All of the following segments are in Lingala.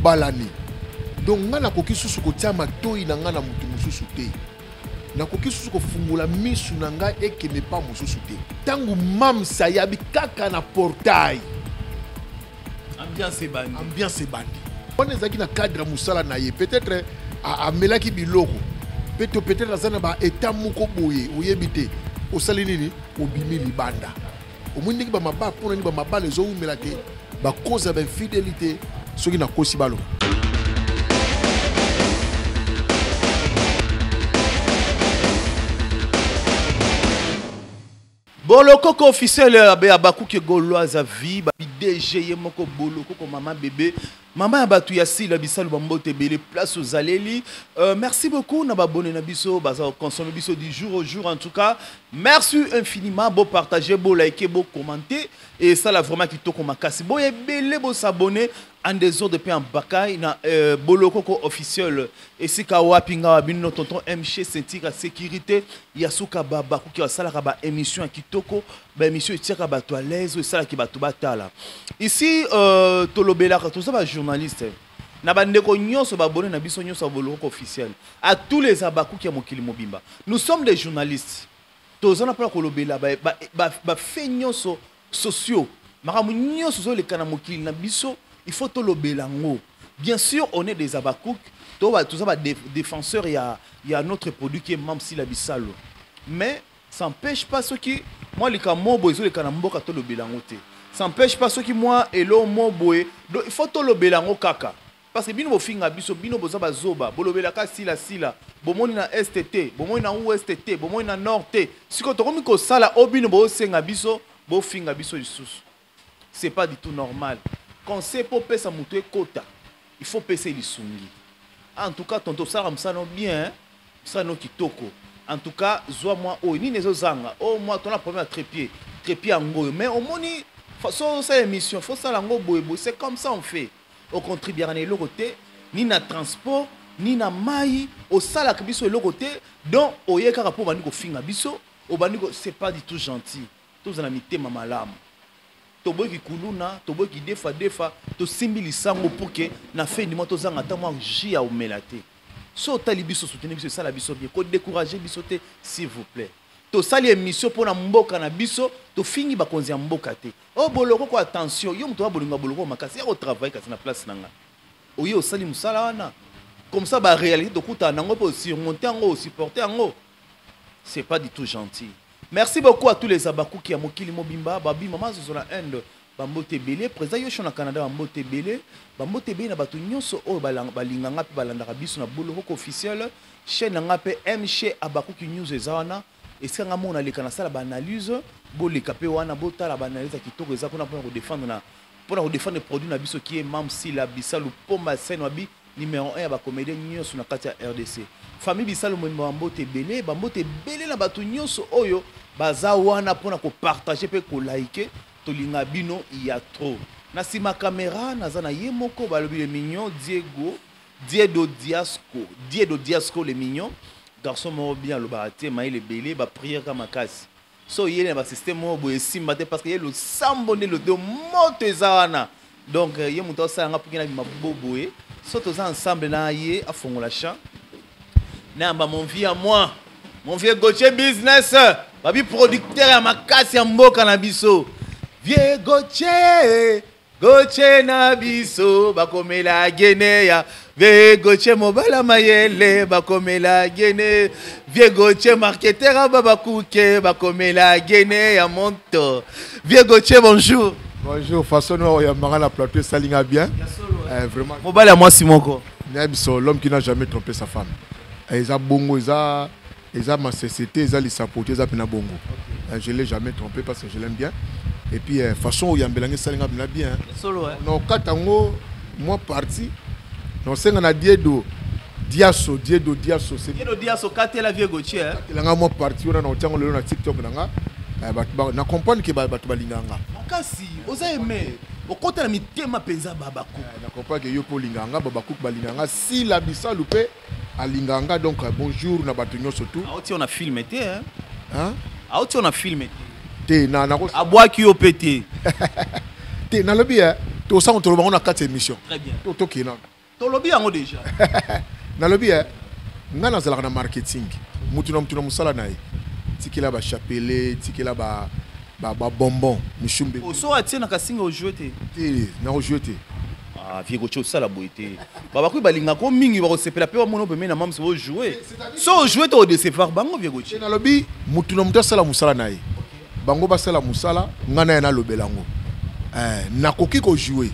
Tobalani. Donc nga nakoki susu kotia matoyi na nga na mutu mosusu te. Nakoki susu kofungola misu na nga ekende pa mosusu te. Tango Mam's ayabi kaka na portail. Ambiance ebandi. Ambiance ebandi. Wana ezalaki na cadre ya mosala na ye. Peut-être amelaki biloko. Pe to peut-être aza na ba état moko boye, oyebi te. Osali nini? Obimi libanda. Omoni ndenge ba mabala, pona nini ba mabala ezowumela te? Ba cause ya ba infidélité. Soki nakosi baloba. Bolokoko officiel ya Habacuc Gauloise à vie, ba DG ye moko Bolokoko maman bébé, maman ya batu ya sila bisalu ba mbote ebele place aux aleli. Merci beaucoup na ba abonné na biso, baza consommer biso du jour au jour en tout cas. Merci infiniment, bo partager, bo liker, bo commenter et ça la vraiment kitoko makasi. Bo ebele bo s'abonner en désordre pe en bakaille na Bolokoko officiel. Esika wapi nga wa bino tonton MC ceinture ya sécurité ya suka baba kuki asalaka ba émission ya kitoko, ba émission etiaka bato à l'aise, esalaki bato batala. Ici tolobelaka toza ba journaliste na bandeko nyonso ba abonné na biso nyonso ya Bolokoko officiel à tous les abakuki ya mokili mobimba. Nous sommes des journalistes. Toza na mpona kolobela ba faits nyonso sociaux. Makambo nyonso ezoleka na mokili na biso, il faut tolobela yango. Bien sûr, on est des abakouk, toza ba défenseurs ya notre produit qui est Mam Sila Bisalo. Mais ça n'empêche pas ceux qui, moi, les kamobo, ils ont les kanamboka tolobela yango te. Ça n'empêche pas ceux qui, moi, elo mobo, donc il faut tolobela yango kaka. Parce que bino bofinga biso, bino boza bazoba, bolobelaka sila sila, bomoni na est te, bomoni na ouest te, bomoni na nord te. Siko tokomi kosala o bino bosenga biso, bofinga biso lisusu. C'est pas du tout normal. Conseil pour pesa mutu ekota, il faut pesa lisungi. En tout cas, tonton Sarah msano bien, hein? Msano kitoko. En tout cas, zwa moi o nini ezo zanga. O moi ton premier trépied, trépied yango. Mais omoni façon ça émission, faut ça lango boye boye, c'est comme ça on fait. Au contribuer na eloko te, ni na transport, ni na mai, au salak biso eloko te, donc oye kaka po bandi ko finga biso, o bandi ko, c'est pas du tout gentil. Toza na mitema malamu. Toboyi kuluna, toboyi defa defa, tosimbi lisango pour que na fin du mois tozanga ata mwa jus ya omela te. So otali biso, soutenir biso, sala biso bien, ko décourager biso te, s'il vous plaît. Tosali émission pour na mboka na biso, tofingi bakonzi ya mboka te. Oh boloko ko attention, yo muto wa bolinga boloko makasi ya ko travailler kasi na place nanga. Oye osali musala wana. Comme ça ba réalité tokuta nango po surmonter yango, supporter yango. C'est pas du tout gentil. Merci beaucoup à tous les abakuki ya mokili mobimba, babi mama zozo na Inde, bambote belé, président Yosho na Canada bambote belé, bambote belé na bato nyonso oyo balinganga pe balandaka biso na boloko officiel, chaîne nga pe MC Abakuki News eza wana. Esika nga mona leka na sala ba analyse, boleka pe wana botala ba analyse ya kitoko eza kuna mpona ko défendre na, mpona ko défendre produit na biso qui est Mam Sila Bisalu Pomba Scène wabi numéro 1 ya ba comédien nyonso na kati ya RDC. Famille Bisalu mobimba bambote ebele, bambote ebele na bato nyonso oyo baza wana mpona ko partager pe ko liker, tolinga bino ya trop. Na sima caméra naza na ye moko balobi le mignon Diego, Diedo Diasco, Diedo Diasco le mignon, garçon moko bien alobaka te, mayele ebele, ba prière ka makasi. So yele na ba système moko boye simba te parce que ye losambo nde loto moto eza wana. Donc ye moto asala nga pour na bima boboye. So toza ensemble na ye afongola champ. Na ba mon vie à moi. Mon vieux Gauthier business, babi producteur ya makasi ya mboka na biso. Vieux Gauthier, Gauthier na biso bakomela Guinea. Vieux Gauthier mobala mayele bakomela Guinea. Vieux Gauthier marketeur ababakuke bakomela Guinea monto. Vieux Gauthier bonjour. Bonjour, façon oyo ya manga na plateau salinga bien. Vraiment. Mobala mwasi moko. Nabiso l'homme qui n'a jamais trompé sa femme. Eza bongo, eza ma société, eza lisapote, eza pena bongo. Je l'ai jamais trompé parce que je l'aime bien. Et puis façon oyo ya mbelange salinga bien bien. Solo, hein. Non, katango moi parti. Non, senga na Diedo Diaso, Diedo Diaso, c'est Diedo Diaso katela vieux Gauthier, hein. Katela moi parti ona na otiango lelo na TikTok nanga. Ba, na comprendre que ba, bato balinganga. Makasi, oza aimé. Okota na mitema penza babaku. Na comprendre que yo po linganga, babaku balinganga si la bisalu pe alinganga donc bonjour na bato nyonso tout. Aoti on a filmé te, hein? Hein? Aoti on a filmé te. Te na na ko Abwaki yo pe te. Te na lobi, hein? To sango to bango na quatre émissions. Très bien. To to kena. Tolobi yango déjà. Nalobi nga nazalaka na marketing, mutu na mutu na mosala na ye. Tikela bachapelet, tikela babonbon mishumbe. Oso atie na kasinga, ojoue te? Te, nakojoue te. Ah, vieux Gauthier, osala boye te. Babakoki balingako mingi, bakosepela mpe bamona pembeni na mamso ojoue. So ojoue te, odecevoir bango, vieux Gauthier. Nalobi mutu na mutu asala mosala na ye. Bango basala mosala, ngai na ye nalobela yango. Nakoki kojoue,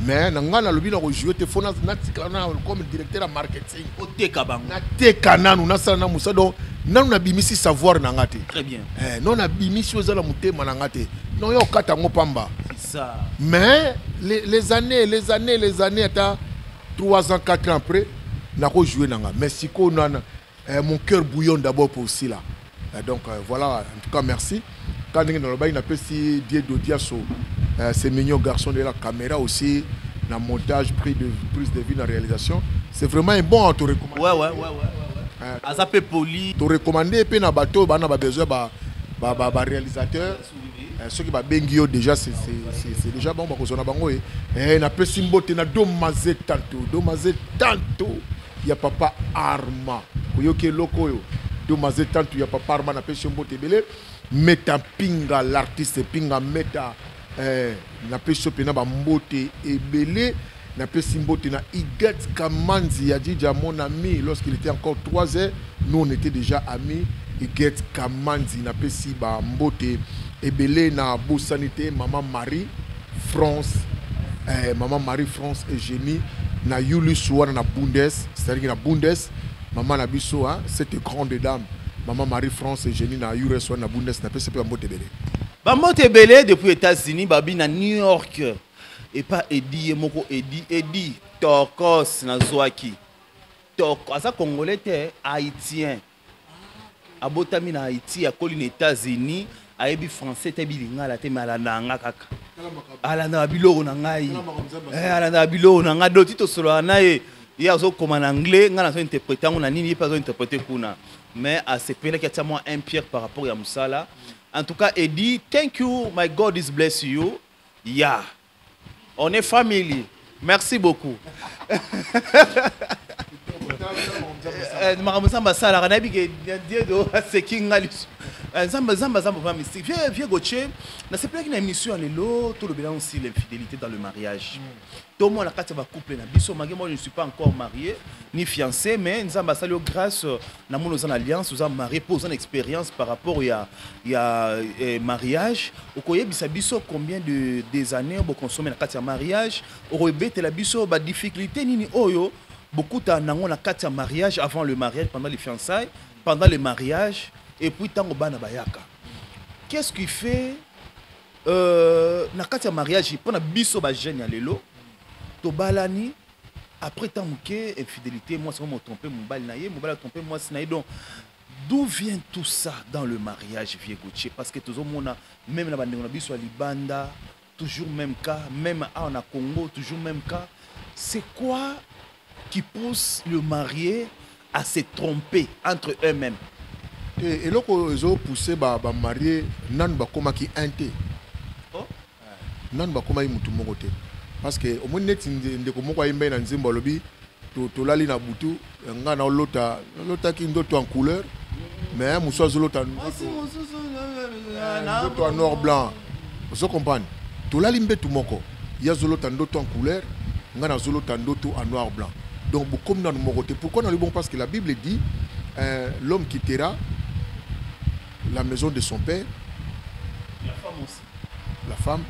mais na ngai nalobi na kojoue te. Fo natikala na comme directeur ya marketing. Oteka bango. Nateka nanu, nasala na mosala. Donc nanu nabimisi savoir na nga te. Très bien. Non, nabimisi oyo eza na motema na nga te. Non, yo okata yango pamba. C'est ça. Mais les années, les années, les années, ata 3 ans, 4 ans après, nakojouer na nga. Mais sikoyo nana mon cœur bouillonne d'abord pour Sila. Donc voilà, en tout cas merci. Quand ndenge nalobaki, napesi Diedo Diaso, ce mignon garçon de la caméra aussi, na montage, prise de vue, na réalisation. C'est vraiment un bon à te recommander. Aza mpe poli. To recommander mpe na bato oyo bana babesoin ba réalisateur. Soki babengi yo déjà, c'est déjà bon, bakozwa na bango. Ye napesi mbote na Domaze Tanto, Domaze Tanto ya papa Arma. Oyoki eloko oyo, Domaze Tanto ya papa Arma, napesi yo mbote ebele. Meta Pinga, l'artiste Pinga Meta, napesi yo mpena bambote ebele. Napesi mbote na Iget Kamanzi ya Djidja, mon ami. Lorsqu'il était encore 3 heures, nous on était déjà amis. Iget Kamanzi, napesi bambote ebele. Na bosani te mama Marie France, mama Marie France Eugénie na Julius wana na Bundes, c'est-à-dire na Bundes, mama na biso, hein, cette grande dame, mama Marie France Eugénie na Ures wana na Bundes, napesi mpe bambote ebele. Bambote ebele depuis États-Unis, babi na New York epa Edi ye moko. Edi, Edi Tokos, nazwaki Toko. Aza congolais te, haïtien, abotami na Haïti, akoli na États-Unis. Ayebi français te, ayebi lingala te, me alandaka nga kaka, alandaka biloko na ngai, alandaka biloko na ngai. Donc ti tosololaka na ye, ye azokoma na anglais, ngai nazo interpréter yango na nini, ye mpe azo interpréter kuna. Mais asepelaki, atia mwa un pierre par rapport ya mosala. En tout cas Edi, thank you, my God is bless you. Yeah, on est family. Merci beaucoup. Makambo Nzambe asalaka, nayebi ke Diedo aseki nga lisu. Nzambe, Nzambe aza vraiment mystique. Vieux Gauthier, nasepelaki na émission ya lelo. Tolobela aussi l'infidélité dans le mariage. Tomona kati ya bacouple na biso. Mange, moi je ne suis pas encore marié ni fiancé, mais Nzambe asali yo grâce, namoni oza na alliance, oza marié mpo oza na expérience par rapport ya mariage. Okoyebisa biso combien de des années bokonsome na kati ya mariage? Okoyebetela biso badifficulté nini oyo bokutana nango na kati ya mariage, avant le mariage, pendant les fiançailles, pendant le mariage et puis ntango bana bayaka? Qu'est-ce qui fait na kati ya mariage, mpona biso bajeune ya lelo, tobalani, après temps moke, infidélité? Mwasi mo trompe mobali na ye, mobali atrompe mwasi na ye. Donc d'où vient tout ça dans le mariage, vieux Gauthier? Parce que tozomona même na bandeko na biso ya libanda, toujours même cas, même awa na Congo, toujours même cas. C'est quoi qui pousse le marié à se tromper entre eux-mêmes? Te, eloko ezopousse bamarie, nanu bakomaki un te. Oh? Nanu bakomaki mutu moko te, parce que omoni neti ndeko moko ayembai na nzembo, alobi tolali na butu, nga naolota, nalotaki ndoto en couleur, mais mosu azolota ndoto en noir blanc. Ozo comprendre? Tolali mbetu moko, ye azolota ndoto en couleur, nga nazolota ndoto en noir blanc. Donc bokomi nanu moko te. Pourquoi nalobi bon? Parce que la Bible dit l'homme quittera la maison de son père. La femme aussi. La femme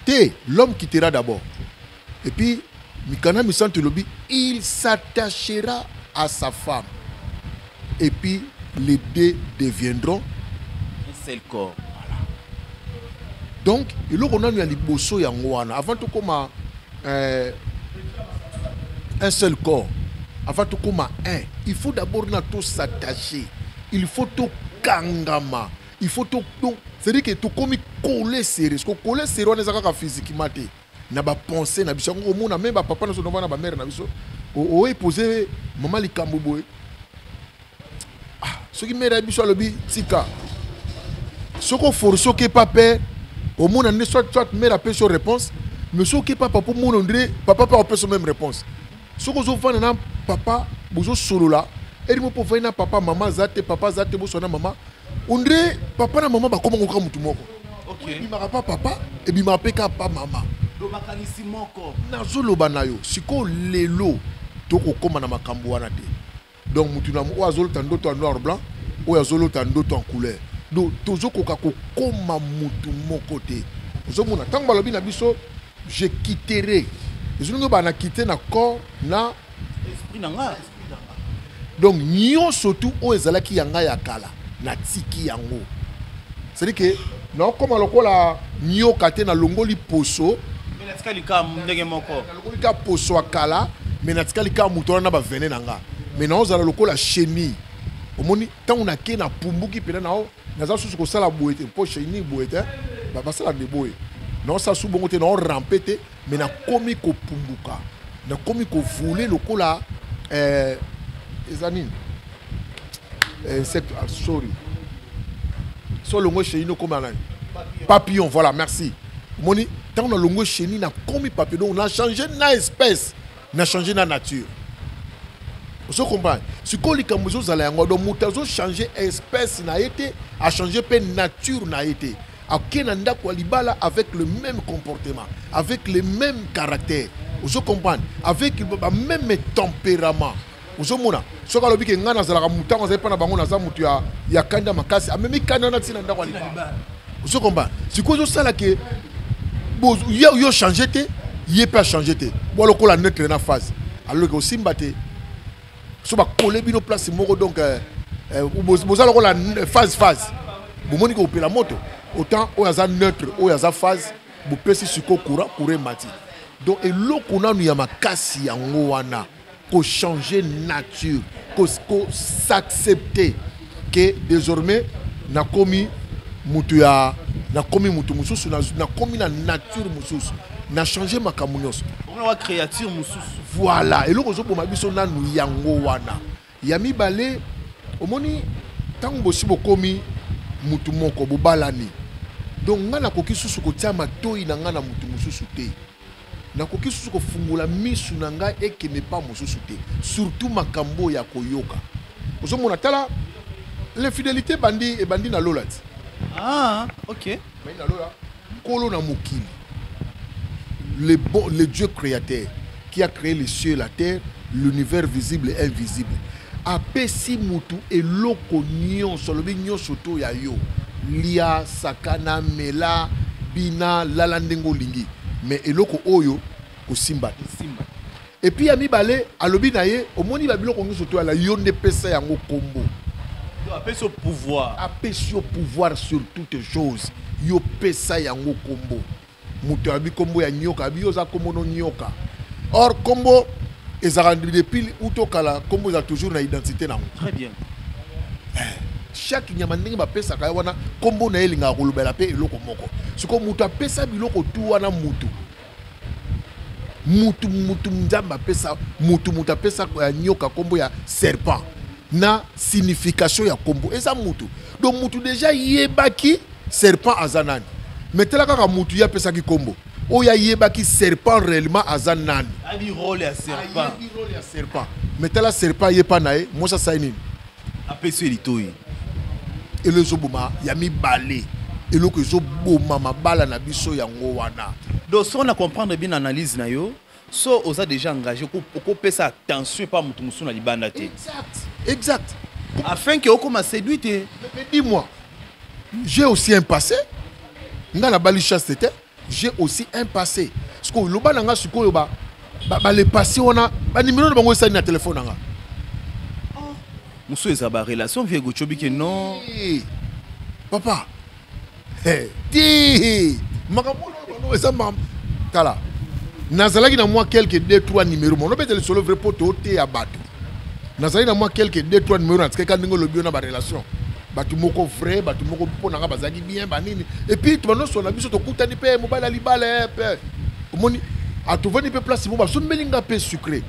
te, l'homme quittera d'abord et puis mikanda misantu elobi il s'attachera à sa femme et puis les deux deviendront un seul corps. Donc eloko nanu ya liboso yango wana, avant tokóma un seul corps, avant tokóma un, il faut d'abord na to s'attacher, il faut tokangama, il faut to, donc c'est-à-dire que tokomi collé serré. Parce que collé serré wana eza kaka physiquement te, na bapense na biso. Yango omona me bapapa na biso na bamare na biso, oepose mama likambo boye. Ah, soki mare ya biso alobi tika, soki oforce okepa père, omona nde soit mare apesi yo réponse, mais soki okepa papa, omona ondire papa mpe apesi yo même réponse. Soki ozovanda na papa, bozosolola elimo mpo ovandi na papa, mama aza te, papa aza te, bosolola na mama, on dirait papa na mama bakoma kaka mutu moko. Ebimaka pa papa, ebimaka mpe kaka pa mama. Do makanisi moko. Nazoloba na yo sikoyo, lelo tokokóma na makambo wana te. Donc mutu na oyo azolota ndoto ya noir blanc, oyo azolota ndoto en couleur, donc tozokoka kokóma mutu moko te. Ozomona ntango balobi na biso "je quitterai", ezolingi bana quitte na corps na esprit na nga. Donc nyonso tu oyo ezalaki ya ngai ya kala, natiki yango. C'est-à-dire que naokóma lokola nyoka te, nalongoli poso. Mais natikali kaka ndenge moko. Nalongoli kaka poso ya kala, mais natikali kaka moto wana na bavenin na nga, mais naozala lokola chenille. Omoni, ntango nake napumbuki mpena, nao naza susu kosala boye te, mpo chenille boye te, basala nde boye. Naosala su bongo te, naorampe te, mais nakomi kopumbuka, nakomi kovoler lokola eza nini, insecte, ah, sorry, so olongo chenille, okóma nani? Papillon, voilà, merci. Omoni, ntango nalongo chenille, nakomi papillon. Donc na change na espèce, na change na nature. Ozo comprendre sikoyo likambo ezozala yango. Donc moto azochange espèce na ye te, achange mpe nature na ye te. Ake na ndako ya libala avec le même comportement, avec le même caractère, ozo comprendre, avec ba même tempérament. Ozomona, soki alobi ke ngai nazalaka motango azali mpa na bango, naza moto ya kanda makasi, amemi kanda wana ntina ndako ya libala. Ozo comprendre sikoyo, ezosala ke yo change te, ye mpe achange te, bwa lokola neutre na phase, alors ke osimba te. So bakole bino place moko, donc boza lokola phase phase, bomoni kopela moto. Autant oyo aza neutre, oyo aza phase, bopesi sikoyo courant, courant emati. Donc eloko nanu ya makasi yango wana, kochanger nature, kos'accepter ke désormais nakomi mutu ya, nakomi mutu mosusu, nakomi na nature mosusu, na change makambo nyonso. Wa créature mosusu. Voilà, eloko ozoboma biso nanu yango wana. Ya mibale, omoni, ntango bosi bokomi mutu moko, bobalani, donc ngai nakoki susu kotia matoi na ngai na mutu mosusu te, nakoki susu kofungola misu na ngai ekende pa mosusu te, surtout makambo ya koyoka. Ozomona, tala, l'infidélité ebandi, ebandi na lola ti. Ah, ok. Ebandi na lola. Nkolo na mokili, le bon, le Dieu créateur qui a créé les cieux et la terre, l'univers visible et invisible, apesi mutu eloko nyonso, alobi nyonso to ya yo, lia, sakana, mela, bina, lala ndenge olingi, mais eloko oyo kosimba te. Simba. Et puis ya mibale, alobi na ye: omoni babiloko nyonso to yala yo, nde pesa yango kombo. Donc apesi yo pouvoir. Apesi yo pouvoir sur toutes choses, yo pesa yango kombo. Moto abi kombo ya nyoka, abi yo oza kombo no nyoka. Or kombo ezalaka depuis utokala, kombo eza toujours na identité nango. Très bien. Chaque nyama, ndenge bapesaka ye wana kombo na ye, elingaka kolobela mpe eloko moko. Sikoyo moto apesa biloko tu wana, mutu mutu mutu, Nzambe apesa mutu, mutu apesa ya nyoka kombo ya serpent, na signification ya kombo eza mutu. Donc mutu déjà yebaki serpent aza nani. Mais tala kaka, mutu ye apesaki kombo oyo, ayebaki serpent réellement aza nani. Ayebi rôle ya serpent. Ayebi rôle ya serpent, mais tala, serpent ayepa na ye, mwasi asali nini? Apesi yo litoi. Elo ezoboma ya mibale, eloko ezoboma mabala na biso yango wana. Donc so na comprendre bien analyse na yo, so oza déjà engagé, okopesa attention epa moto mosusu na libanda te. Exact. Afin ke okoma séduit te. Mais dis-moi, j'ai aussi un passé. Nga nabali chaste te, j'ai aussi un passé. Sikoyo loba na nga, sikoyo ba le passé wana, banimero na bango esali na telefone na nga. Mosusu eza barelation vie egotiobi ke non. Eh, papa, te, makambo oyo eza makambo. Tala, nazalaki na mwa quelque deux trois numéro mono obetela lisolo vrai mpo tooteya bato. Nazalaki na mwa quelque deux trois numéro, natikaka ndenge olobi yo na barelation, bato moko vrai, bato moko mpo na nga bazalaki bien, banini. Et puis tobanoso na biso, tokutani mpe mobali ya libala mpe omoni atovandi mpe place moko, basombeli nga mpe sucré.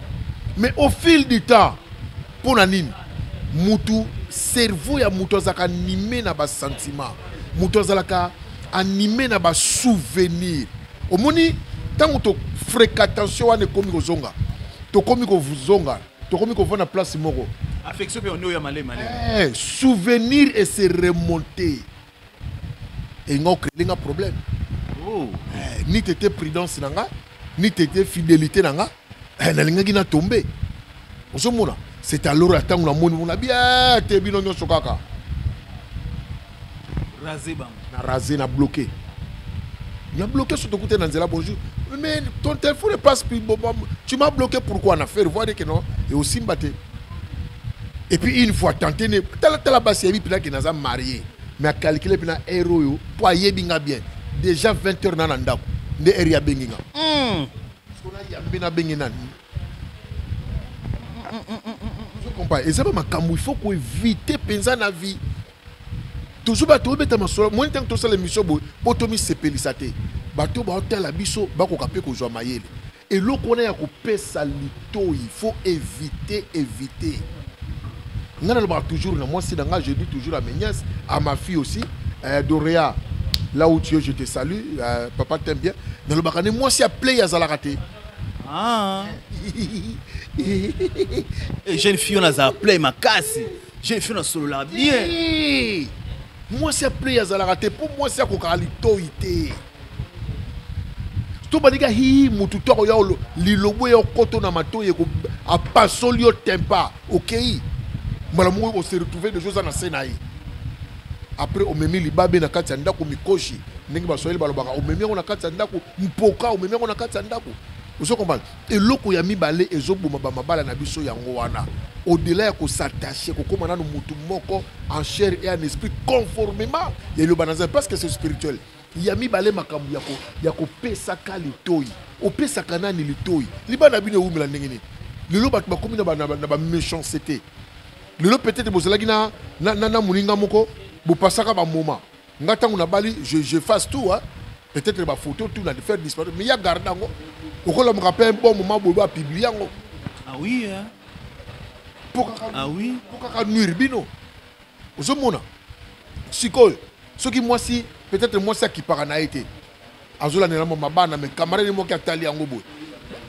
Mais au fil du temps, mpo na nini mutu, cerveau ya mutu azalaka animé na basentiment, mutu azalaka animé na basouvenir. Omoni, ntango tofréquentation wana ekomi kozonga, Tokomi kozonga, tokomi kovanda place moko. Affection mpe oyo ya malema. Eh, souvenir et se remonter enga ocréer nga problème. Oh. Eh, ni tete prudence na nga, ni tete fidélité na nga, eh, nalingaki na tombe. Ozomona, c'est alors ntango namoni mona bien te, bino nyonso kaka. Rasé bango. Na rasé, na bloqué, na bloqué. So tokute na nzela: "Bonjour, mais ton téléphone ne passe plus. Bon, bon, tu m'as bloqué pourquoi?" Na faire voir que non, et osimba te. Et puis une fois tenté ne tala tala, basi yebi mpena ke naza marié, mais acalcule mpena heure oyo mpo ayebi nga bien. Déjà 20 heures na ndako nde heure abengi nga. Nayambi, nabengi nani? Je comprends. Eza ba makambo il faut koéviter mpenza na vie. Toujours bato obeta masolo moni ntango tosala émission boye mpo tomisepelisa te. Bato baotala biso bakoka mpe kozwa mayele. Eloko wana ya kopesa litoi, faut éviter, éviter. Nga nalobaka toujours na mwasi na nga, je dis toujours à mes nièces, à ma fille aussi, Doréa, là où tu es, je te salue, papa t'aime bien. Nalobaka ne mwasi ya play azalaka te. Ah. Et jeune fille oyo azala play makasi, jeune fille oyo asololaka bien. Eh, mwasi ya play azalaka te, mpo mwasi akokaka litoi te. To bandika hi mutu to akoya lilobo ya okoto na matoi, apasoli yo tempa, okei mbala moko ose retrouve deja oza na se na ye. Après omemi libabe na kati ya ndako, mikoshi, ndenge Baswahili balobaka, omemi yango na kati ya ndako, mpoka omemi yango na kati ya ndako. Ozo comprendre? Eloko ya mibale ezoboma bamabala na biso yango wana, au-delà ya kos'attacher, kokóma nano mutu moko en chair et en esprit, conformément ya liloba na Nzambe, parce que c'est spirituel. Ya mibale, makambo ya kopesaka litoi. Opesaka nani litoi? Libala na bino ewumela ndenge nini? Lelo bato bakomi na baméchanceté. Lelo peut-être bozalaki na moninga moko, bopasaka bamoma. Nga ntango nabali, je fasse tout, hein. Peut-être bafoto tout na faire disparaître, mais ya garde yango, okolamuka mpe un bon moment boye bapublie yango. Ah oui, hein? Mpo kaka Ah oui. mpo kaka nuire bino. Ozomona sikoyo, soki mwasi, peut-être mwasi akipaka na ye te, azolandela mwa mabana, mais camarade moko atali yango boye,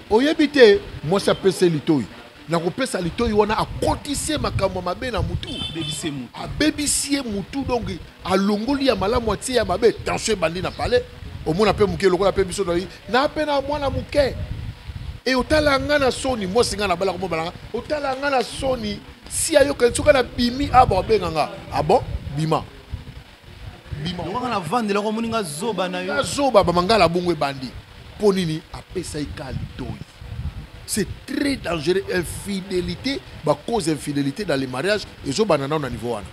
oyebi te, mwasi apesa ye litoi. Na kopesa litoi wana, akotisi ye makambo ya mabe na mutu. Abebisi mutu. Abebisi ye mutu. Donc alongoli ya malamu, atie ya mabe. Tension ebandi na palais. Omona mpe moke lokola mpe biso toyi na mpe na mwana moke e otala nga na soni. Mwasi nga na balaka, mobalanga, otala nga na soni. Si ayoka soki nabimi aba babenga nga: "Ah bon, bima, bima." Kaka na vandelaka, omoni nga zoba na yo. Azoba bamangala bongo. Ebandi mpo nini? Apesa ye ka litoi. C'est très dangereux. Infidélité, bacause infidélité dans les mariages ezobanda nano na niveau wana.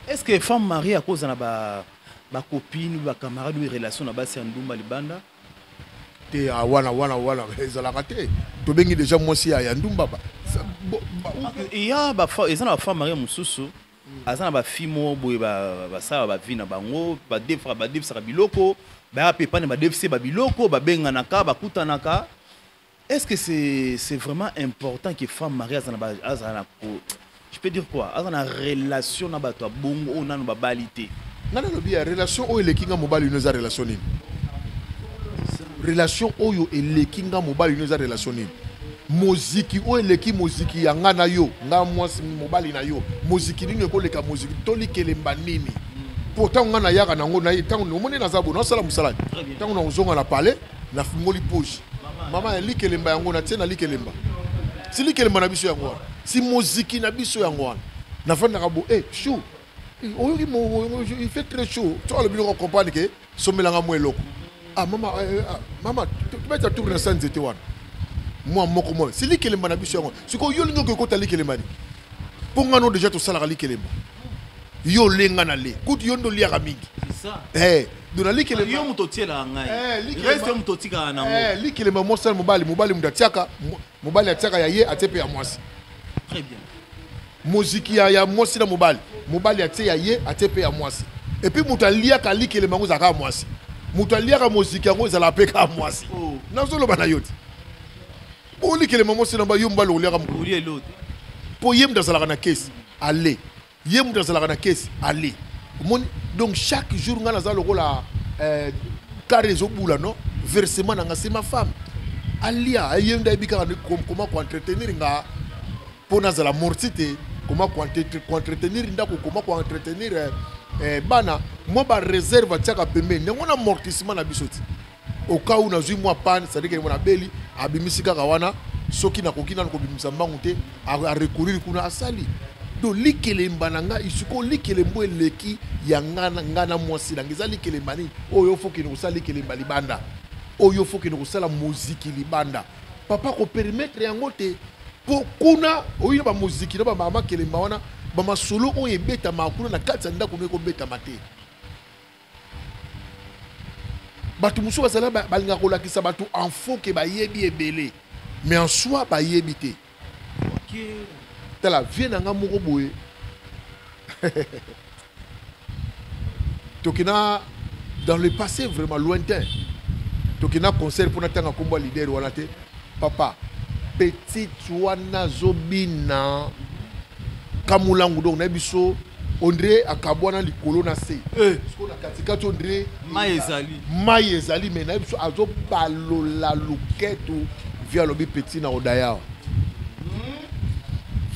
Est ce que femme mariée akoza na bacopine, bacamarade ou relation na basi ya ndumba libanda? Te, ah, wana wana wana ezalaka te. Tobengi déjà mwasi ya ndumba Eya, eza na bafemme mariée mosusu aza na bafille moko boye, basala bavie na bango, badefaka, badefisaka biloko, bayaka mpe epane, badefise babiloko, babenganaka, bakutanaka. Est ce que c'est vraiment important que femme mariée azala na je peux dire quoi, aza na relation na bato ya bongo oyo nano babali te? Nga nalobi ya relation oyo eleki nga mobali no eza relation nini? Relation oyo eleki nga mobali no eza relation nini? Moziki oyo eleki moziki ya nga na yo, nga mwasi mobali na yo, moziki nini ekoleka moziki to likelemba nini? Po ntango nga nayaka nango, ntango omoni naza bo nasala mosala, ntango nakozonga na palais, nafungoli poche, mama ya likelemba yango natie na likelemba. Si likelemba na biso yango wana, si moziki na biso yango wana, nafandaka bo e chou, oyoki, il fait très chaud. So alobi noko comprendre ke somelanga mwa eloko. Ah mama, ah, mama, tobeta tour na sa nzete wana mwa moko mwa. Si likelemba na biso yango. Sikoyo yo olingi okekota likelemba ni mpo ngano déjà tosalaka likelemba, yo olenga na le kutu, yo nde oliaka mingi. Eh, donc na likelemba Yo moto otielaka ngai, reste yo moto otikaka nango. Likelemba mwasi, mobali, mobali moto atiaka, mobali atiaka ya ye, atie mpe ya mwasi. Très bien. Moziki ya mwasi na mobali, mobali atie ya ye, atie mpe ya mwasi. Et puis moto aliaka likelemba yango ezalaka mwasi, moto aliaka moziki yango ezalaka mpe kaka mwasi. Oh. Nazoloba na yo te, po likelemba mwasi na yo, mobali oliaka mpo ye moto azalaka na kesi ale, ye moto azalaka na kesi ale. Omoni, donc chaque jour ngai naza lokola kare ezobula no versement na nga, c'est ma femme. Alia, ye nde ayebi kaka comment koentretenir nga mpo nazala morti te, comment koentretenir ndako, comment koentretenir bana. Mwa bareserve atiaka pembeni yango na amortissement na biso ti au cas où nazwi mwa panne, c'est-à-dire que nabeli, abimisi kaka wana. Soki nakoki nanu kobimisa mbangu te, arecourir kuna, asali. Donc likelemba na nga sikoyo, likelemba eleki ya nga nga na mwasi na nga eza likelemba nini? Oyo faut kende kosala likelemba libanda, oyo faut kende kosala moziki libanda. Papa kopermettre yango te, mpo kuna oyo na bamoziki na bamama kelemba wana, bamasolo oyo ebetamaka kuna na kati ya ndako no ekobetama te. Bato mosusu bazala balingaka kolakisa bato en faux ke bayebi ebele, mais en soi bayebi te. Tala vie na nga moko boye, tokena dans le passé vraiment lointain, tokena concert mpona ntanga nkombo ya leader wana te. Papa petite wana azobina kamulangu, donc nayebi so ondre akabwana likolo na se. Sikoyo na katikati ondre mai ezali. Mai ezali, mais nayebi so azobalola luketu. Vie alobi petit na odaya,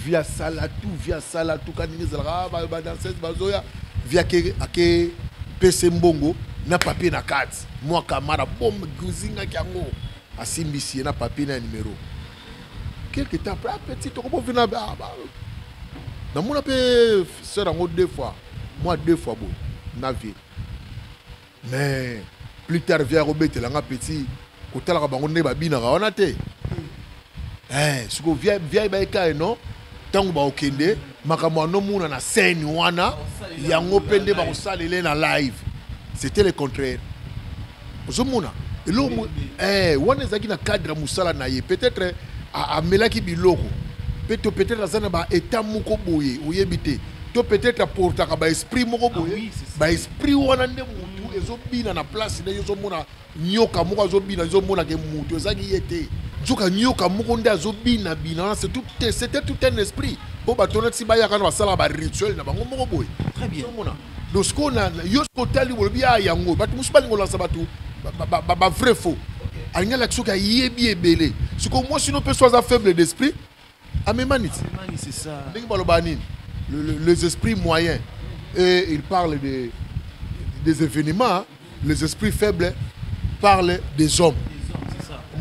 vie asala tu, vie asala tu ka ndenge ezalaka, badanseuse bazoya, vie ake pese mbongo na papier na kati, mwa kamara bom guzingaki yango, asimbisi ye na papier na numéro. Quelque temps après, ah, petit tokobovina namona mpe sœur yango deux fois, moi deux fois boye na vie. Mais plus tard vie akobetelanga petit kotalaka bango nde babinaka wana te. Sikoyo via bayeka eno ntango bakokende makambo anomona na scène wana, yango mpe nde bakosalela na live. C'était le contraire. Ozomona eloko wana ezalaki na cadre ya mosala na ye. Peut-être amelaki biloko mpe to peut-être aza na baétat moko boye, oyebi te, to peut-être aportaka baesprit moko boye. Baesprit wana nde motu ezobina na place nde ozomona nyoka moko azobina, ezomonaka motu ezalaki ye te, nzoka nyoka moko nde azobinabina wana. C'était tout un esprit, mpo bato wana ti bayaka na basalaka barituel na bango moko boye. Ozomona, donc sikoyo yo soki otali, bolobi ya yango, bato mosusu balingi kolakisa bato bavrai faux, alingi alakisa soki ayebi ebele. Sikoyo mwasi no mpe so aza faible d'esprit, amemani ti ndenge balobaka nini, les esprits moyens, et il parle des événements, les esprits faibles parlent des hommes.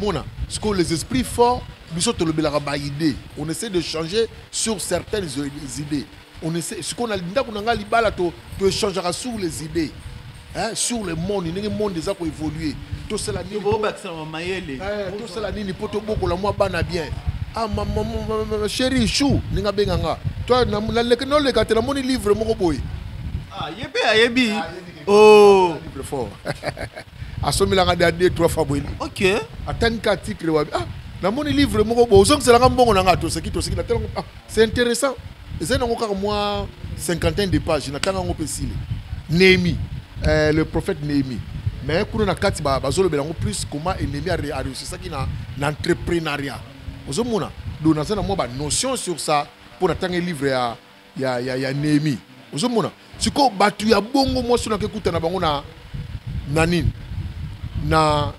Mona sikoyo les esprits forts, biso tolobelaka baidée, on essaie de changer sur certaines idées. On essaie sikoyo na ndako na ngai libala, toéchangeaka sur les idées, hein, sur le monde, ndenge monde eza koévoluer, tosala nini, tosala nini mpo tobokola mwa bana bien. Ah, ma chérie chou, ndenge abenganga toi, noleka te, namoni livre moko boye. Ye mpe ayebi. Oh. Livre fort, asomelanga de deux trois fois boye. Atangi ka titre wabi: ah, namoni livre moko boye, ozongiselanga mbongo na nga. Toseki, toseki, natelango: ah, c'est intéressant, ezali nango kaka mwa cinquantaine de page. Natanga yango mpe sile Néhémie, le prophète Néhémie. Mais kuna na kati bazolobela yango plus comment Néhémie aréussisaki na entrepreneuriat. Ozomona, donc naza na mwa banotion sur ça mpo natanga livre ya Néhémie. Ozomona sikoyo bato ya bongo, mwasi oyo nakekuta na bango na nini, na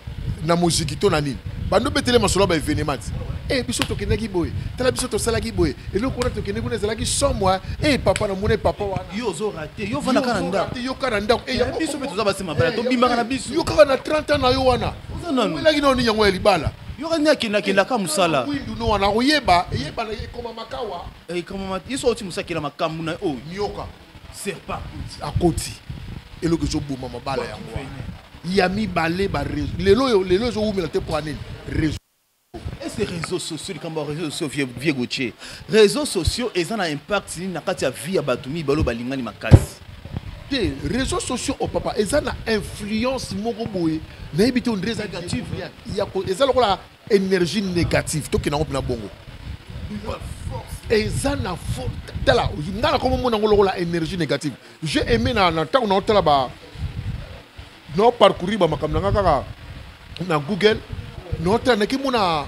moziki to na nini, bando betele masolo ya baévénement ti e biso tokendaki boye, tala biso tosalaki boye, eloko wana tokende kuna ezalaki somo. E papa, namoni papa wana. Yo ozorater, yo ovandaka na ndako. Yo kaka na ndako. Biso mpe toza basi mabala, tobimaka na biso. Yo kaka na 30 ans na yo wana, omelaki nao nini yango ya libala? Yo kaka nde akendakendaka mosala. Windu no wana oyeba eyebana ekomamaka wa. Ekomama ye so oti mosala, akela makambo na oyo. Nyoka. Serpent. Akoti eloko ezoboma mabala yango ya mibale. Lelo oyo, lelo ezowumela te mpo anini? Réseau. Est-ce réseaux sociaux, likambo ya réseaux sociaux, vieux Gauthier, réseaux sociaux eza na impact nini na kati ya vie ya bato mibale oyo balingani makasi? Te, réseaux sociaux o papa eza na influence moko boye, nayebi te, ondire eza négative. Eza lokola énergie négative. Tokende yango mpena bongo, eza na tala nga na komomona yango lokola énergie négative. J'ai aimé na ntango naotala ba nao parcourir bamakambo na nga kaka na Google, naotala, nakimona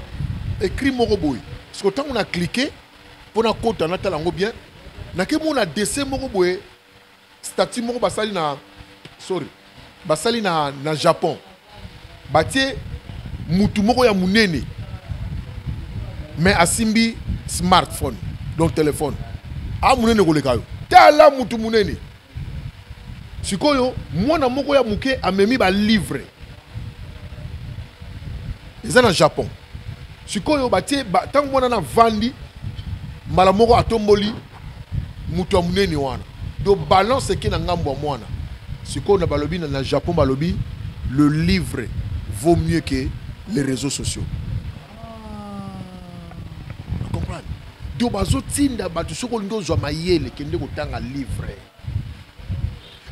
écrit moko boye. Parce que ntango na cliquer mpo nakota natala yango bien, nakimona dessin moko boye, statue moko basali na, sorry, basali na Japon, batie Mutu moko ya munene mais asimbi smartphone, donc téléphone. A munene koleka yo. Tala mutu munene. Sikoyo mwana moko ya muke amemi ba livre. Eza na Japon. Sikoyo batie ba, tango mwana na vandi mbala moko atomboli mutu ya munene wana. Donc balance eke na ngambo ya mwana. Sikoyo na balobi na Japon balobi le livre vaut mieux que les réseaux sociaux. Ah. Comprendre? Donc bazotinda bato soki olingi ozwa mayele kende kotanga livre.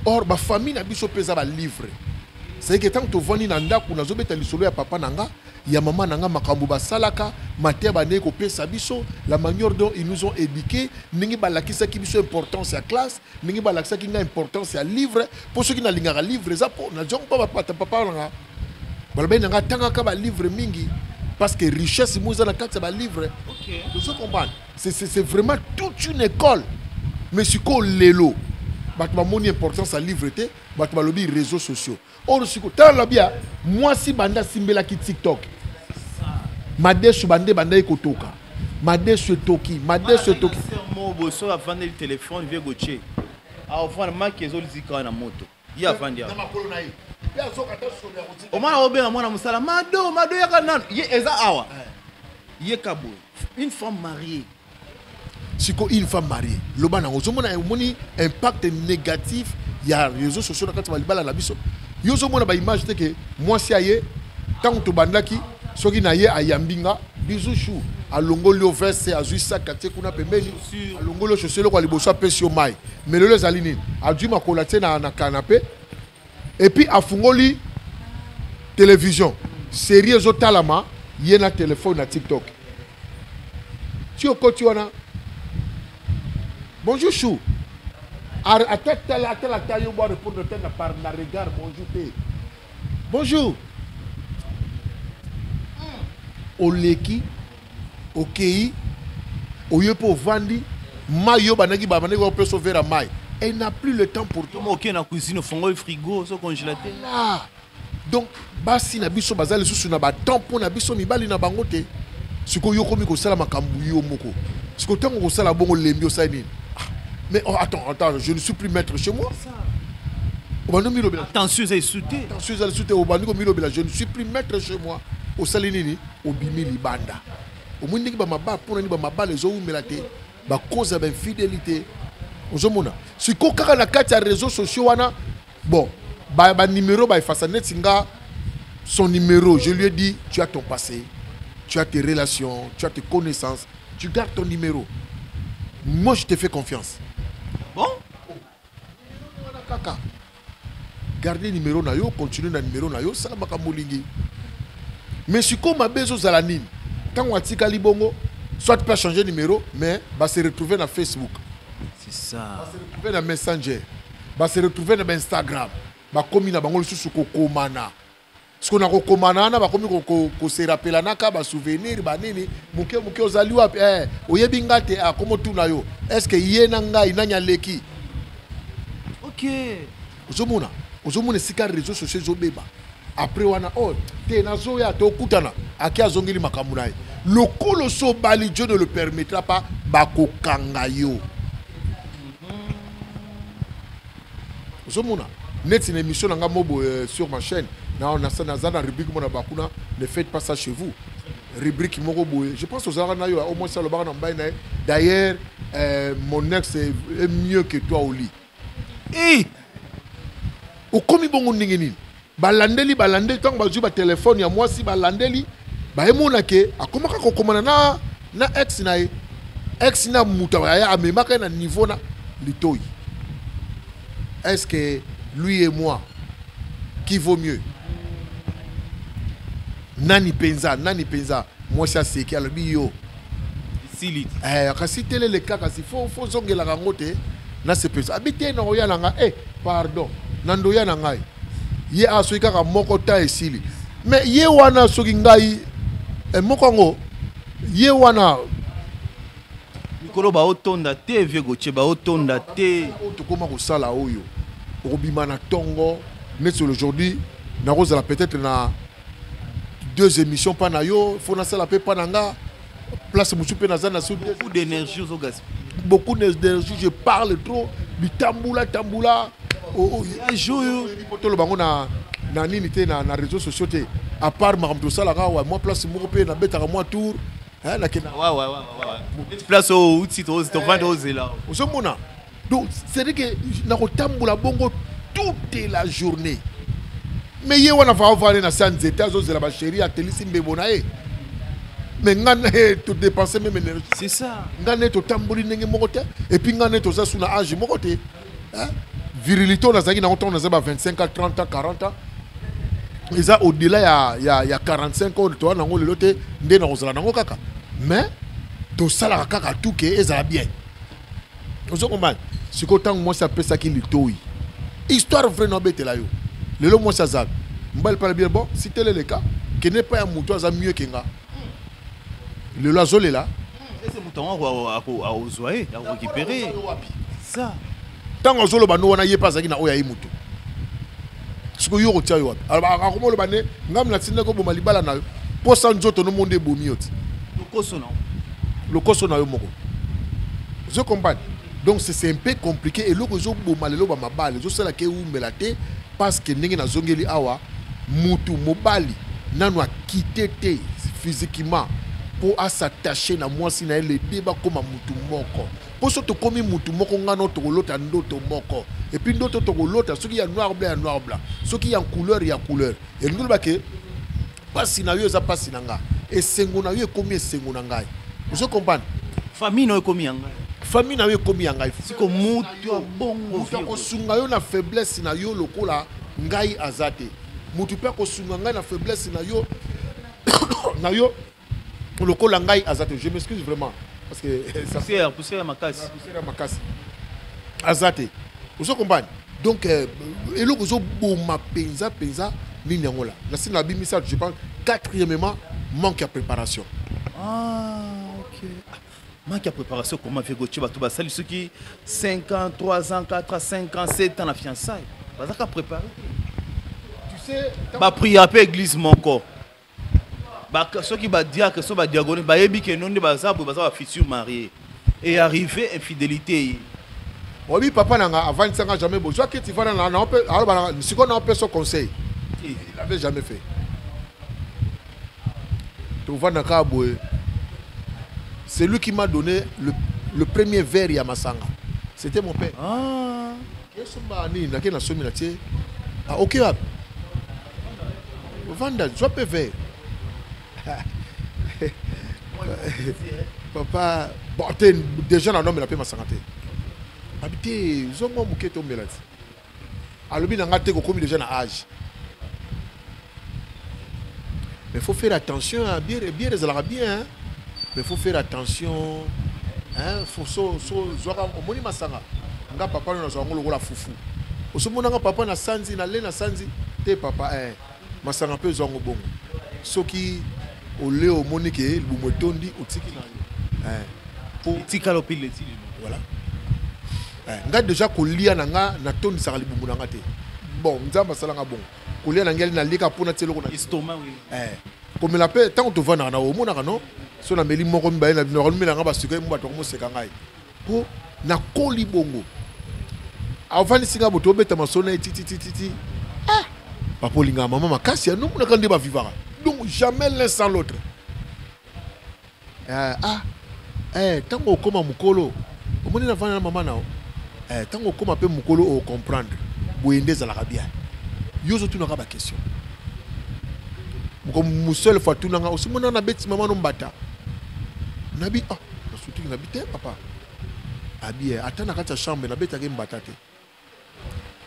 Or ba famille na biso peza ba livre. C'est que tant tovandi na ndako nazobeta lisolo ya papa na nga, ya mama na nga, makambo basalaka, mateya bandeki kopesa biso, la manière dont ils nous ont éduqués, ndenge balakisaki biso importance ya classe, ndenge balakisaki nga importance ya livre, po soki nalingaka livre eza po nazongo pa bapata papa na nga. Balobaki na nga tangaka ba livre mingi parce que richesse mo eza na kati ya ba livre. Okay. Ozo comprendre? C'est vraiment toute une école. Mais sikoyo lelo bato bamoni importance ya livre te, bato balobi réseaux sociaux. Or sikoyo tala bia mwasi banda simbelaki TikTok. Madesu bande bandaki kotoka. Madesu etoki, madesu etoki. Mo boso avandeli téléphone vieux Gauthier. Avanda maki ezolizika na moto. Ye avandi awa. Na makolo na ye. Pe azoka ata solo ya kotika. Omwana obenga mwana mosala mado mado yaka nanu. Ye eza awa. Ye kaboye. Une femme mariée. Siko une femme mariée. Loba nango ozomona omoni impact négatif ya réseaux sociaux na kati ya libala na biso. Yo ozomona ba image te ke mwasi aye tango tobandaki soki na ye ayambi nga bisou chou alongoli yo veste azwi sac atie kuna pembeni alongoli yo chaussure eloko ya liboso apesi yo mai. Mais lelo ezali nini? Azwi makolo atie na canapé et puis afungoli télévision série ezotalama ye na téléphone na TikTok. Ti okoti wana bonjour chou ata tala ata ata yo bo répondre te na par na regard bonjour te bonjour oleki okei oye po ovandi mai yo bandaki ba bandaki opesa vera mai. Elle n'a plus le temps pour toi. Moi, ok, na cuisine, fongo frigo, so congélateur. Voilà. Donc, basi na biso bazali lisusu na ba temps po na biso mibali na bango te. Sikoyo yo komi kosala makambo yo moko. Sikoyo ntango kosala bongo lembi osali nini? Ah, mais oh, attends, attends, je ne suis plus maître chez moi. Obandi milobela. Attention, ezali sute. Attention, ezali sute. Obandi komilobela, je ne suis plus maître chez moi. Osali nini? Obimi libanda. Omoni ndenge ba mabala, mpona nini ba mabala ezowumela te? Ba cause ya ba infidélité. Ozomona. Sikoyo kaka na kati ya réseaux sociaux wana, bon, ba numéro ba effacer neti nga son numéro, je lui ai dit tu as ton passé, tu as tes relations, tu as tes connaissances, tu gardes ton numéro. Moi je te fais confiance. Bon? Kaka. Garder numéro na yo, continuer na numéro na yo, sala makambo olingi. Mais sikoyo mabe ezozala nini? Ntango atikali bongo, soit pas changer numéro, mais ba se retrouver na Facebook. C'est ça. Ba se retrouver na Messenger. Ba se retrouver na Instagram. Ba komi na bango lisusu kokomana. Siko na kokomana wana, ba komi ko se rappeler naka ba souvenir, ba nini, moke moke ozali wapi? Oyebi nga te, ah, komo tuna yo. Est-ce que ye na ngai, nani aleki? Ok. Ozomona, ozomona esika réseaux sociaux ezobeba. Après wana, oh, te nazoya, tokutana. Aki azongeli makambo na ye. Lokolo so bali, Dieu ne le permettra pas, bakokanga yo. Ozomona, neti na émission na nga mobo sur ma chaîne, na, na, na, na, na rubrique mona bakuna, ne faites pas ça chez vous. Rubrique moko boye. Je pense ozalaka na yo, au moins ça lobaka na mbai na ye. D'ailleurs, mon ex est mieux que toi au lit. Eh! Okomi bongo ndenge nini? Balandeli, balandeli, tango bazwi ba téléphone ya mwasi, balandeli, bayemona ke akomaka kokomana na ex na ye. Ex na mutu aya amemaka ye na niveau na litoi. Est-ce que lui et moi, qui vaut mieux? Nani penza, nani penza, mwasi aseki alobi yo. Sili. Kasi telele kaka, si faut zongela yango te, na se penza. Abi te na oya na nga, pardon, na ndoya na ngai. Ye a soki kaka moko ta esili. Mais ye wana soki ngai, moko yango, ye wana mikolo ba otonda te, vieux Gauthier, ba otonda te. Oyo tokoma kosala oyo, okobima na tongo, neti aujourd'hui, nakozala peut-être na Deux émissions mpa na yo, fo nasala mpe mpa na nga place mosusu mpe naza na su. Beaucoup d'énergie ozogaspille. Beaucoup d'énergie, je parle trop, bitambula tambula. Oyo. Po toloba yango na nini te, na réseaux sociaux te, à part makambo tosalaka awa. Mwa place moko mpe nabetaka mwa tour, nakenda. Place oyo outi, tovandi, ozela. Ozomona, donc c'est à dire que nakotambola bongo toute la journée, mais ye wana va na se ya nzete, azozela bachéri, atelisi mbebo na ye, mais nga na ye todépense même énergie. C'est ça. Nga nde totamboli ndenge moko te, et puis nga nde toza su na âge moko te. Virilité oyo nazalaki nango ntango naza ba 25 ans, 30 ans, 40 ans, eza au-delà ya 45 oyo toza nango lelo te. Nde nakozala nango kaka, mais tosalaka kaka tuke ezala bien. Ozokomana sikoyo, ntango mwasi apesaki litoi, histoire vraie na obetela yo lelo, mwasi aza mobali pala bien. Bon, si tel est le cas, kende epai ya moto aza mieux ke nga. Lelo azolela. Ese moto yango akozwa ye, akorécupéré ça? Ntango azoloba no wana, ye mpe azalaki na oyo aye motu. Sikoyo yo kotia yo wapi? Akoma oloba nde ngambi natindaki oboma libala na yo, mposa nzoto no monde ebomi yo ti. Lokoso na Lokoso na yo moko, ozo comprendre? Donc c'est un peu compliqué. Eloko ezoboma lelo bamabala, ezosalaka ewumela te, parce que ndenge nazongeli awa, mutu mobali nanu akite te physiquement mpo as'attache na mwasi na ye, lede bakóma mutu moko. Mpo so tokómi mutu moko, ngano tokolota ndoto moko, et puis ndoto tokolota, soki ya noir blanc, ya noir blanc, soki ya couleur, ya couleur. Elingi oloba ke mpasi na yo eza mpasi na nga, esengo na yo ekómi esengo na ngai. Ozo comprendre? Famille na yo ekomi ya ngai. Famille na yo ekomi ya ngai. Siko mutu ya bongo. Moto akosunga yo na faiblesse na yo lokola ngai aza te. Motu mpe akosunga ngai na faiblesse na yo lokola ngai aza te. Je m'excuse vraiment parce que ça Poussière, poussière ya makasi. Poussière ya makasi. Aza te. Ozo comprendre? Donc eloko ezoboma mpenza mpenza nini yango la nasi na bimisa, je pense quatrièmement, manque ya préparation. Ah, ok. Ah, manque ya préparation comment fait gotie? Bato basali soki 5 ans, 3 ans, 4 ans, 5 ans, 7 ans na fiançailles, bazaka préparé. Tu sais. Baprière mpe église moko. Soki badiacre, so badiaconesse bayebi ke no nde baza boye, baza bafutur marié, et arrivé infidélité ye. Oyebi, papa na nga avandisanga jamais bozwa keti, vanda na aloba sikoyo na opesa conseil. Il avait jamais fait. Tovanda kaka boye. C'est lui qui m'a donné le premier verre ya masanga, c'était mon père. Ah. Esomba nini, nake nasomi, na tie. Ah, ok, wapi ovanda, zwa mpe verre, papa. Bon te, déjà nanomela mpe masanga te. Abi te, zwa mwa moke tomela ti. Alobi na nga te, kokomi déjà na âge, mais faut faire attention à bière. Bière ezalaka bien, hein? Mais faut faire attention, hein? Faut so so zwaka. Omoni masanga nga papa no nazwa yango lokola fufu. Osomonanga papa na sanzi, na le na sanzi te papa, eh. Masanga mpe ezwango bongo. Soki ole omoni ke libumu etondi, otiki na yo, eh. Po etikala opile ti lelo. Voilà. Eh, nga déjà kolia na nga, natondisaka libumu na nga te. Bon, Nzambe asalanga bongo, kolia na ngai nalieka mpona ti eloko na estomac, oui. Eh, komela mpe, ntango tovandaka na omonaka no, so nameli moko, mibale, nakomela nga basukari mo, bato bakomoseka ngai mpo nakoli bongo. Avandisi nga bo, tobeta masolo na ye tititititi. Ah, papa olingaka mama makasi ya nomonaka nde bavivaka, donc jamais l'un sans l'autre. Eh, ah eh, ntango okóma mokolo, omoni navanda na mama na yo. Eh, ntango okóma mpe mokolo, ocomprendre boye nde ezalaka bien. Yo ozotunaka baquestion moko mosele fo atunanga: osimona nabeti mama no mbata? Nabi ah, nasutuki, nabi te papa. Abi eh, ata na kati ya chambre nabetaki mbata te.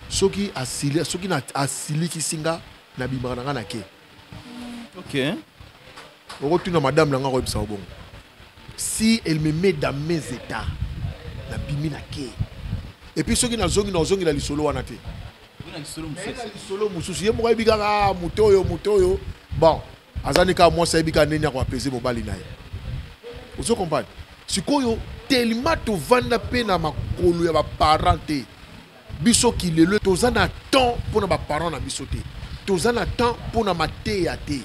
Soki asili, soki na asilikisi nga, nabimaka na nga na ke. Okotuna madame na nga, koyebisa yo bongo. Si elle me met dans mes états, nabimi na ke. Et puis soki nazongi, nazongela lisolo wana te. Na lisolo Naye na mosusu. Lisolo mosusu, ye moko ayebi kaka. Ah, moto oyo, moto oyo, bon, aza ne kaka mwasi, ayebi kaka ndenge akoapese mobali na ye. Ozo comprendre? Sikoyo tellement tovanda mpe na makolo ya baparent te, biso kilelo toza na temps mpona baparent na biso te, toza na temps mpona mateya te.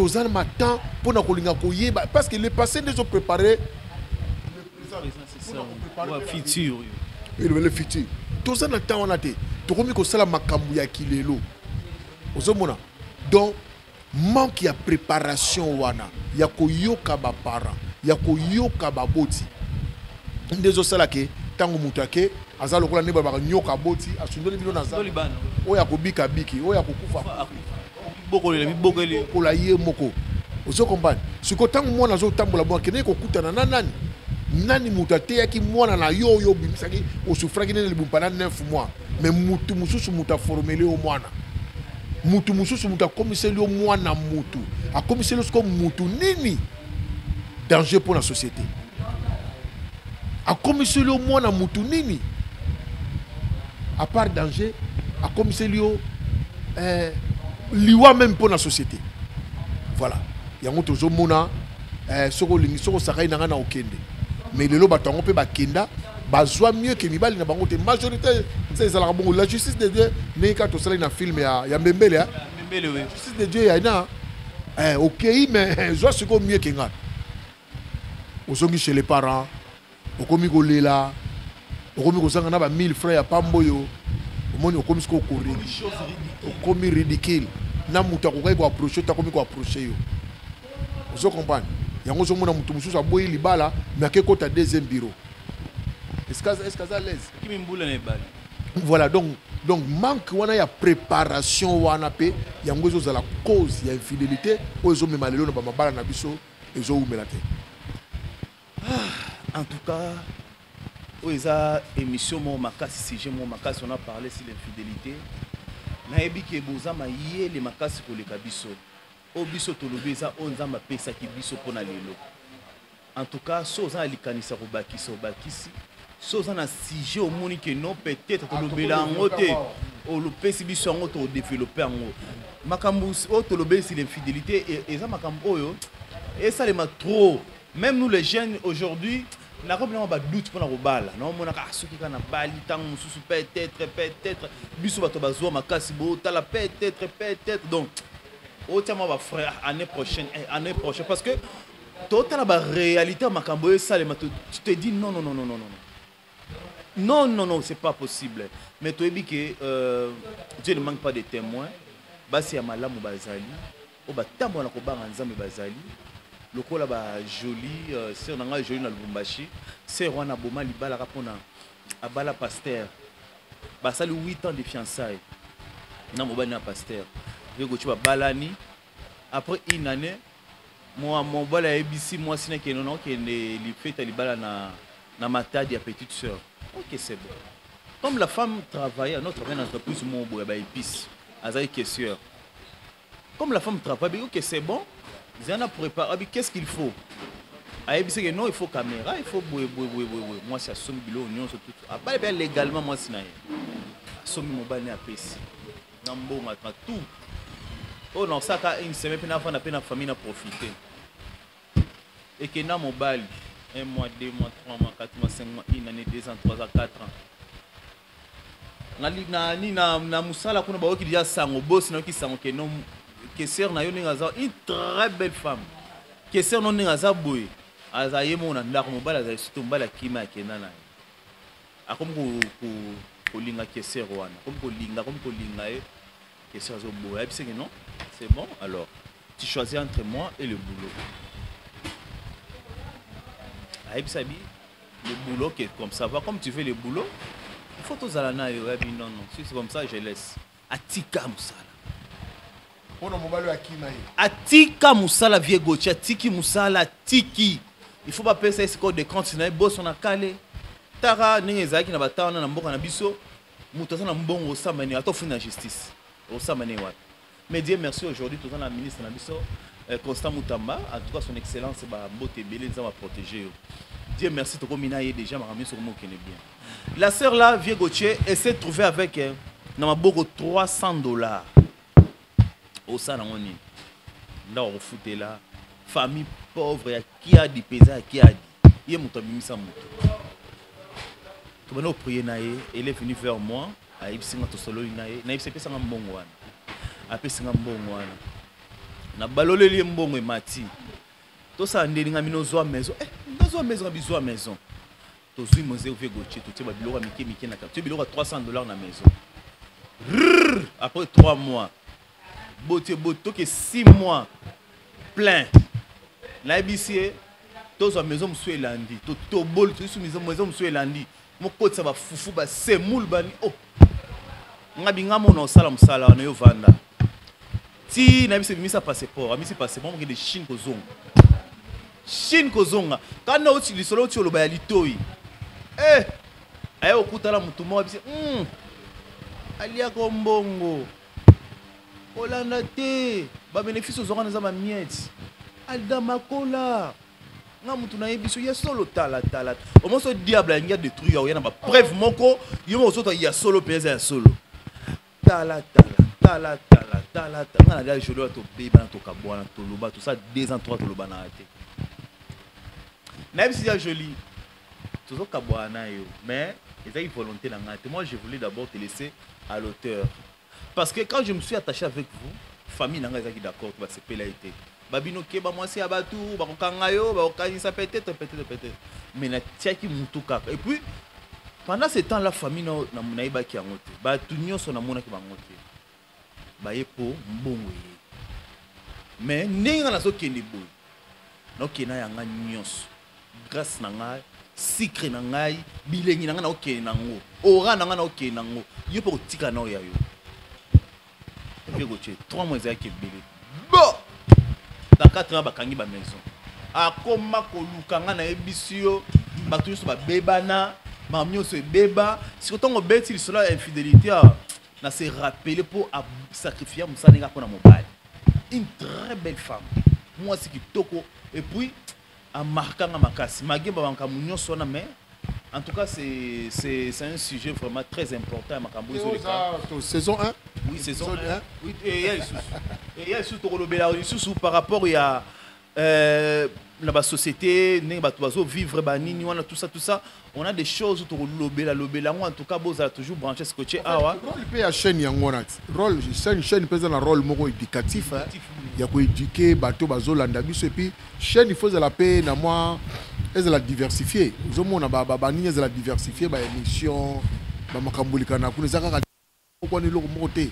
Toza na temps mpona kolinga koyeba, parce que le passé nde ezoprépare futur. Le futur, toza na temps wana te. Tokomi kosala makambo ya kilelo, ozomona. Donc manque ya préparation wana, ya koyoka baparent, ya koyoka baboti, nde ezosala ke ntango moto ake, aza lokola nde balobaka nyoka aboti, asundoli bino na zamba. Oyo akobika biki, oyo akokufa Bokolela. Ye moko. Ozo comprendre? Sikoyo ntango mwana azotambola bo, akendeki kokutana na nani? Nani moto ateyaki mwana na yo oyo obimisaki, osufraki nene libumu pendant 9 mois? Mais mutu mosusu moto aformele yo mwana, mutu mosusu moto akomiseli yo mwana, mutu akomiseli yo sikoyo mutu nini? Danger mpo na société. Akomiseli yo mwana mutu nini à part danger? Akomiseli yo liwa même mpo na société. Voilà, yango tozomona. Soki olingi, soki osakali na ngai na okende. Mais lelo bato yango mpe bakenda, bazwa mieux ke mibali na bango te. Majorité nse ezalaka bongo. La justice de Dieu, ndenge kaka tosalaki na film ya Mbembele, ya justice de Dieu ya na okei, mais zwa sikoyo mieux ke ngai. Ozongi chez les parents, okomi kolela, okomi kozanga na ba 1000 francs ya pamba oyo omoni. Okomi sikoyo okomi ridicule na moto akokaki koapproche te, akomi koapproche yo. Ozo comprendre? Yango ozomona moto mosusu aboyi libala, mais ake kota deuxième bureau. Est-ce que aza à l'aise? Kimi mbula na ebale. Voilà, donc manque wana ya préparation wana mpe yango ezozala cause ya infidélité oyo ezomema lelo na bamabala na biso ezowumela te. En tout cas, oyo eza émission moko makasi, sujet moko makasi. On a parlé sur l'infidélité. Nayebi ke boza mayele makasi koleka biso. Oyo biso tolobi eza oyo Nzambe apesaki biso mpona lelo. En tout cas, so oza na likanisi ya kobakisa, obakisi. So oza na sujet omoni ke non, peut-être tolobela yango te, olopesi biso yango, todéveloppe yango. Makambo oyo tolobeli sur l'infidélité eza makambo oyo esalema trop. Même nous les jeunes aujourd'hui, nakomi badoute mpona kobala. Naomonaka soki kaka nabali, ntango mosusu peut-être biso bato bazwa makasi botala, peut-être donc otia mwa bafrère année prochaine, année prochaine, parce que totala baréalité ya makambo oyo esalema. Tu te dis: non, non, non, non, non, non, non, non, non, c'est pas possible. Mais toyebi ke Dieu ne manque pas de témoins. Basi ya malamu bazali, oyo batambola na kobanga Nzambe bazali, lokola bajoli sœur na ngai Joli na Lubumbashi. Sœur wana aboma libalaka mpona abala pasteur. Basali 8 ans de fiançailles na mobali na pasteur Vegoci. Babalani, après une année, mobali ayebisi mwasi nakende, nakokende lifete ya libala na Matadi ya petite sœur. Ok, c'est bon. Comme la femme travaillait, notre travaillait na entreprise moko boye ya baépice, azali caissière. Comme la femme travaille, ok, c'est bon, zana prépare abi. Qu'est-ce qu'il faut? Ayebisi ke non, il faut caméra, il faut boye boye boye boye boye. Mwasi asombi biloko nyonso, tout. Abali mpe légalement. Mwasi na ye asombi, mobali ne apesi na mbongo ata tout oyo naosaka une semaine mpe nafanda mpe na famille na profite. Ekenda mobali un mois, 2 mois, 3 mois, 4 mois, 5 mois, une année, 2 ans, 3 ans, 4 ans. Na mosala kuna bayoki deja sango. Bosi nayoki sango ke non, ke sœur na yo ndenge aza une très belle femme, ke sœur no ndenge aza boye, aza ye moko na ndako, mobali azali surtout mobali akima, akenda na ye. Akomi kolinga caissière wana, akomi kolinga, akomi kolinga ye. Caissière azoboya. Ayebisi ke non, c'est bon, alors tu choisis entre moi et le boulot. Ayebisa bi le boulot que comme ça va, comme tu veux le boulot, il faut tozala na yo. Yabi non, non, si c'est comme ça, je laisse. Atika mosala. Mpona mobali oyo akima ye. Atika mosala. Vieux Gautier atiki mosala, atiki. Il faut bapesa ye sikoyo de compte na ye. Boso na kale taka ndenge ezalaki na bata wana na mboka na biso, moto aza na mbongo, osamba nini? Ata ofuni na justice, osamba nini wapi? Mais Dieu merci, aujourd'hui toza na ministre na biso Constant Mutamba. En tout cas, son excellence, bambote ebele, Nzambe aprotéger yo. Dieu merci, tokomi na ye déjà, makambo nyonso komi okende bien. La sœur là, vieux Gautier, elle s'est trouvée avec na maboko 300 $. Osala yango nini? Ndako kofutela, famille pauvre ya Kiadi mpenza, ya Kiadi. Ye moto abimisa moto. Tobanda koprier na ye. Elle est venue vers moi, ayebisi nga, tosololi na ye. Nayebisi, apesanga mbongo wana, apesi nga mbongo wana. Na baloleli ye mbongo emati. Tosala ndeni nga mino zwa maison. Eh, nga zwa maison nga bizwa maison. Tozwi maison vieux Gauthier, totie ba biloko ya mike mike na kati. Totie biloko ya $300 na maison. Rrrr, après 3 mois. Botie botie toke 6 mois plein. Nayebisi ye tozwa maison mosusu elandi. Totoboli tozwi maison mosusu elandi. Mokotisa ba fufu ba semoule bani oh. Nga binga mona osala mosala wana yo vanda. Ti nayebisi bimisa passeport, amisi passeport mokende Chine kozonga. Chine kozonga. Kana oti lisolo oti oloba ya litoi. Eh! Aye okutana mutu moko abisi, aliako mbongo. Kolanda te. Ba bénéfice ozwaka na za ba miettes. Alda Makola. Nga mutu nayebi so ya solo tala tala. Au moins so diable alingi détruire yo na ba preuve moko, yo moko sota ya solo pesa ya solo. Tala tala tala tala tala tala. Nga na dia jolo to beba na to kabwana to loba tout ça 2 ans 3 to loba na te. Nayebi si ya joli. Tozo kabwana yo mais ezaki volonté na nga te. Moi je voulais d'abord te laisser à l'auteur. Parce que quand je me suis attaché avec vous, famille nanga ezaki d'accord, ba sepela été. Babino keba mwasi ya batu, bakokanga yo, bakokanisa peut-être, peut-être, peut-être. Mais na tiaki mutu kaka. Et puis pendant ce temps-là, famille na na nayebaki yango te. Batu nyonso namonaki bango te. Baye po mbongo ye. Mais ndenge nga nazokende boye, nakokende na yanga nyonso. Grâce na ngai, sucre na ngai, bilengi na ngai nakokende nango. Aura na ngai nakokende nango. Yo mpe kotika na oyo ya yo. Mpe kotie 3 mois ezalaki ebele. Bo! Dans 4 ans bakangi ba maison. Akoma koluka nga nayebisi yo, bato nyonso babebana, makambo nyonso ebeba. Siko ntango obeti lisolo ya infidélité, na se rappeler po a sacrifier mosala ndenge akona mobali. Une très belle femme. Mwasi kitoko et puis a marqué nga makasi. Magemba makambo nyonso wana, mais en tout cas c'est un sujet vraiment très important makambo ezoleka. Saison 1. Oui, saison 1. Oui, et il y a lisusu. Et il y a lisusu tokolobela lisusu par rapport ya na ba société ndenge bato bazo vivre ba nini wana tout ça tout ça, on a des choses tokolobela lobela yango. En tout cas bozala toujours branché scotché awa. Rôle pe ya chaîne yango wana, rôle chaîne mpe eza na rôle moko éducatif, hein, ya koéduquer bato bazolanda biso. Et puis chaîne il faut ezala mpe na mwa ezala diversifié, ozomona banini ezala diversifié, ba émission bamakambo elekana kuna eza kaka moko wana eloko moko te.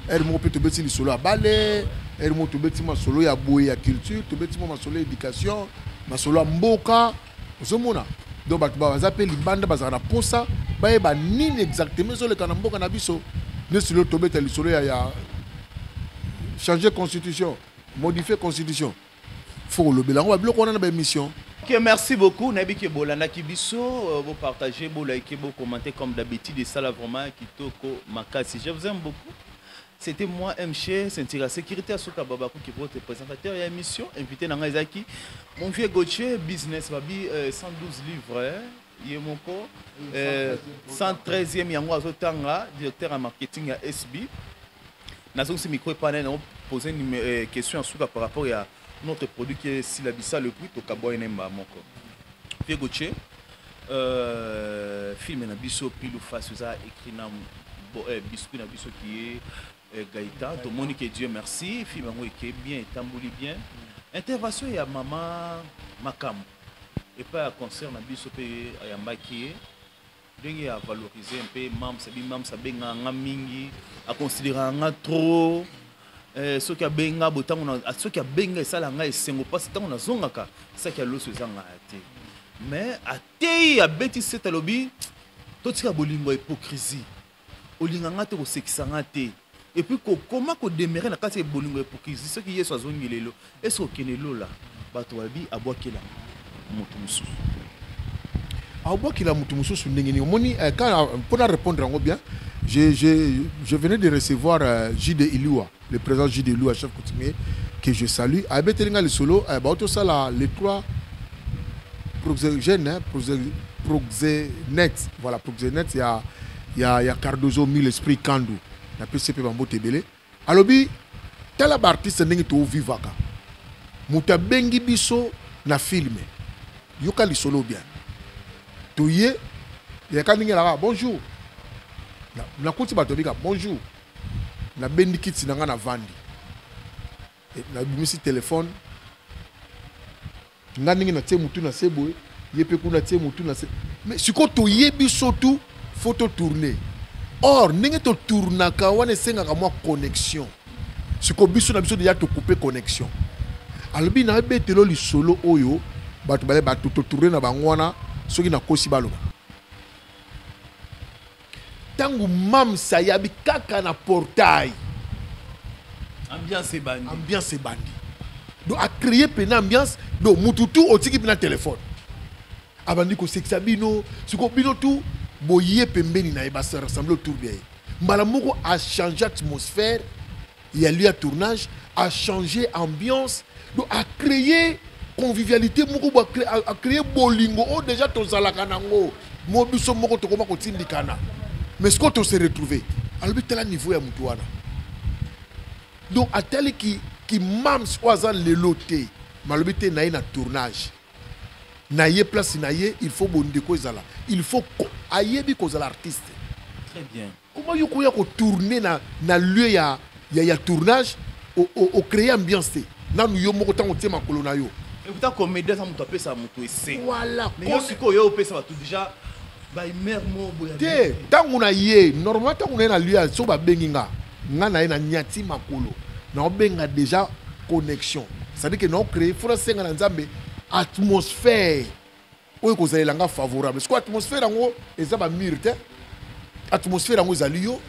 Ere moko mpe tobeti lisolo ya bale, ere moko tobeti masolo ya boye ya culture, tobeti mwa masolo ya éducation, masolo ya mboka, ozomona. Donc bato baza mpe libanda bazala na posa bayeba nini exactement ezoleka na mboka na biso. Neti lelo tobeta lisolo ya changer constitution, modifier constitution, faut kolobela yango babiloko wana na baémission. Ok, merci beaucoup. Nayebi ke bolandaki biso, bo partager, bo liker, bo commenter comme d'habitude. Et ça là vraiment kitoko makasi. Je vous aime beaucoup. C'était moi MC Sentira Sécurité Asuka Babakou qui votre présentateur et émission invité na ezaki mon vieux Gauthier business babi 112 livres, hein, ye moko 113e yango azotanga, directeur en marketing ya SB. Nazongisi micro epai na poser une question asuka par rapport ya notre produit qui est Silabissa le prix tokaboy nemba moko. Vieux Gauthier, film na biso Pile ou Face eza écrit na biscuit na biso qui est Gaëtan. Tomoni que Dieu merci, film yango eke bien, etamboli bien. Intervention ya mama Makambo epai ya concert na biso mpe ayambaki ye ndenge ya valoriser mpe mams abi mams abengaka nga mingi, aconsidéraka nga trop. Soki abenga bo ntango soki abenga esala nga esengo mpasi ntango nazongaka saki ya loso ezangaka te. Mais atei abeti sete alobi totika bolingo ya hypocrisie, olinga nga te kosekisa nga te. Et puis kokoma kodemere na kati ya bolingo ya hypocrisie, soki Yesu azongi lelo ese okende lola, bato babi abwakela moto mosusu. Abwakela moto mosusu ndenge nini? Omoni, mpona répondre yango bien, je venais de recevoir JD Iliwa, le président JD Iliwa, chef coutumier que je salue. Abeteli nga lisolo, baotosala les trois proxégènes, hein, proxénète, voilà, proxénète ya Cardozo Mille Esprit Kandu napesi mpe bambote ebele. Alobi tala baartiste ndenge tovivaka, moto abengi biso na filme, yoka lisolo bien, toye yaka ndenge elaka bonjour, nakuti bato babika bonjour, nabendi kiti na nga navandi. Nabimisi telefone nga ndenge natie mutu na se boye, ye mpe kuna atie mutu na se. Mais sikoyo toyebi surtout faut totourne. Or ndenge totournaka wana esengaka mwa connexion. Sikoyo biso na biso deja tocoupe connexion. Alobi nabetelo lisolo oyo bato bale bato totourne na bango wana, soki nakosi baloba. Ntango mams ayabi kaka na portail, ambiance ebandi. Ambiance ebandi. Donc acréer pena ambiance. Donc mutu tu otiki pena telefone, abandi kosekisa bino. Sikoyo bino tu boye pembeni na ye, base rassemble autour de ye. Mbala moko achange atmosphère ya lieu ya tournage, achange ambiance. Donc acréer convivialité moko bo acréer bolingo oyo déjà tozalaka nango. Mo biso moko tokoma kotindikana, mais sikoyo tose retrouver. Alobi tala niveau ya mutu wana. Donc atali ki mams oyo aza lelo te, malobi te na ye na tournage na ye, place na ye, il faut bondeko ezala, il faut ayebi kozala artiste. Très bien. Comment yo koya kotourne na lieu ya tournage, ocréer ambiance te? Nanu yo moko ntango otie makolo na yo. Ekuta comédien aza moto apesa moto ese. Voilà. Mais yo sikoyo yo opesa bato déjà bahumeur mo boye. Te, ntango na ye normalement, ntango na ye na lieu, so babengi nga, nga na ye na nyati makolo, naobenga déjà connexion, c'est-à-dire que naocréer, faut nasenga na Nzambe atmosphère oyo kozalela nga favorable. Sikoyo atmosphère yango eza bamur te, atmosphère yango ezali yo,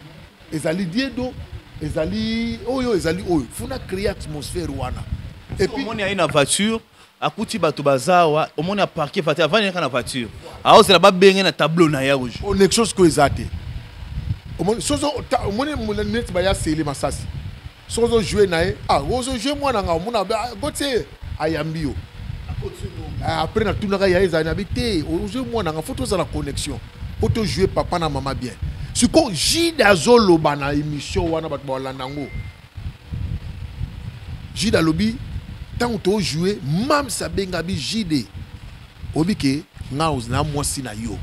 ezali diedo, ezali oyo, ezali oyo. Faut na créer atmosphère wana. Et puis omoni aye na voiture, akuti bato baza awa, omoni aparke voiture, avandi kaka na voiture, aozela babenge na tableau na ye rouge. Connexion sikoyo eza te. Omoni sozo omoni neti baya sele masasi, soki ozojoue na ye, ah, ozojoue mwana nga, omona gotie ayambi yo. Après natunaka ya ezali nabi te, ozojoue mwana nga, faut tozala connexion po tojoue papa na mama bien. Sikoyo Jide azoloba na émission wana, bato balanda yango. Jide alobi ntango tojoue, mams abenga bi Jide, oyebi ke nga na mwasi na yo,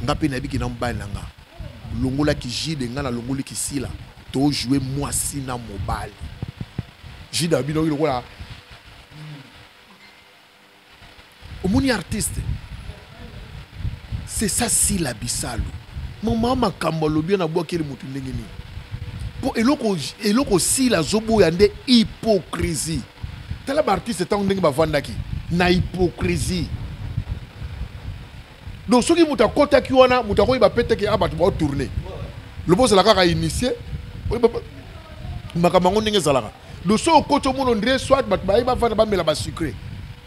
nga mpe nayebi ke na mobali na nga. Longolaki Jide, nga nalongoli kisila, tojoue mwasi na mobali. Jide alobi noki lokola omoni artiste, c'est ça. Sila Bisalu, mama makambo alobi wana, abwakeli motu ndenge nini? Mpo eloko Sila azoboya nde hypocrisie. Tala baartiste ntango ndenge bavandaki na hypocrisie. Donc soki moto akɔtaki wana, moto akoyeba pe teke a bato baotourne lobo ozala kaka initie, oyeba makambo yango ndenge ezalaka. Donc soki okoti, omona ondire soit bato baye bavanda, bamela basucré.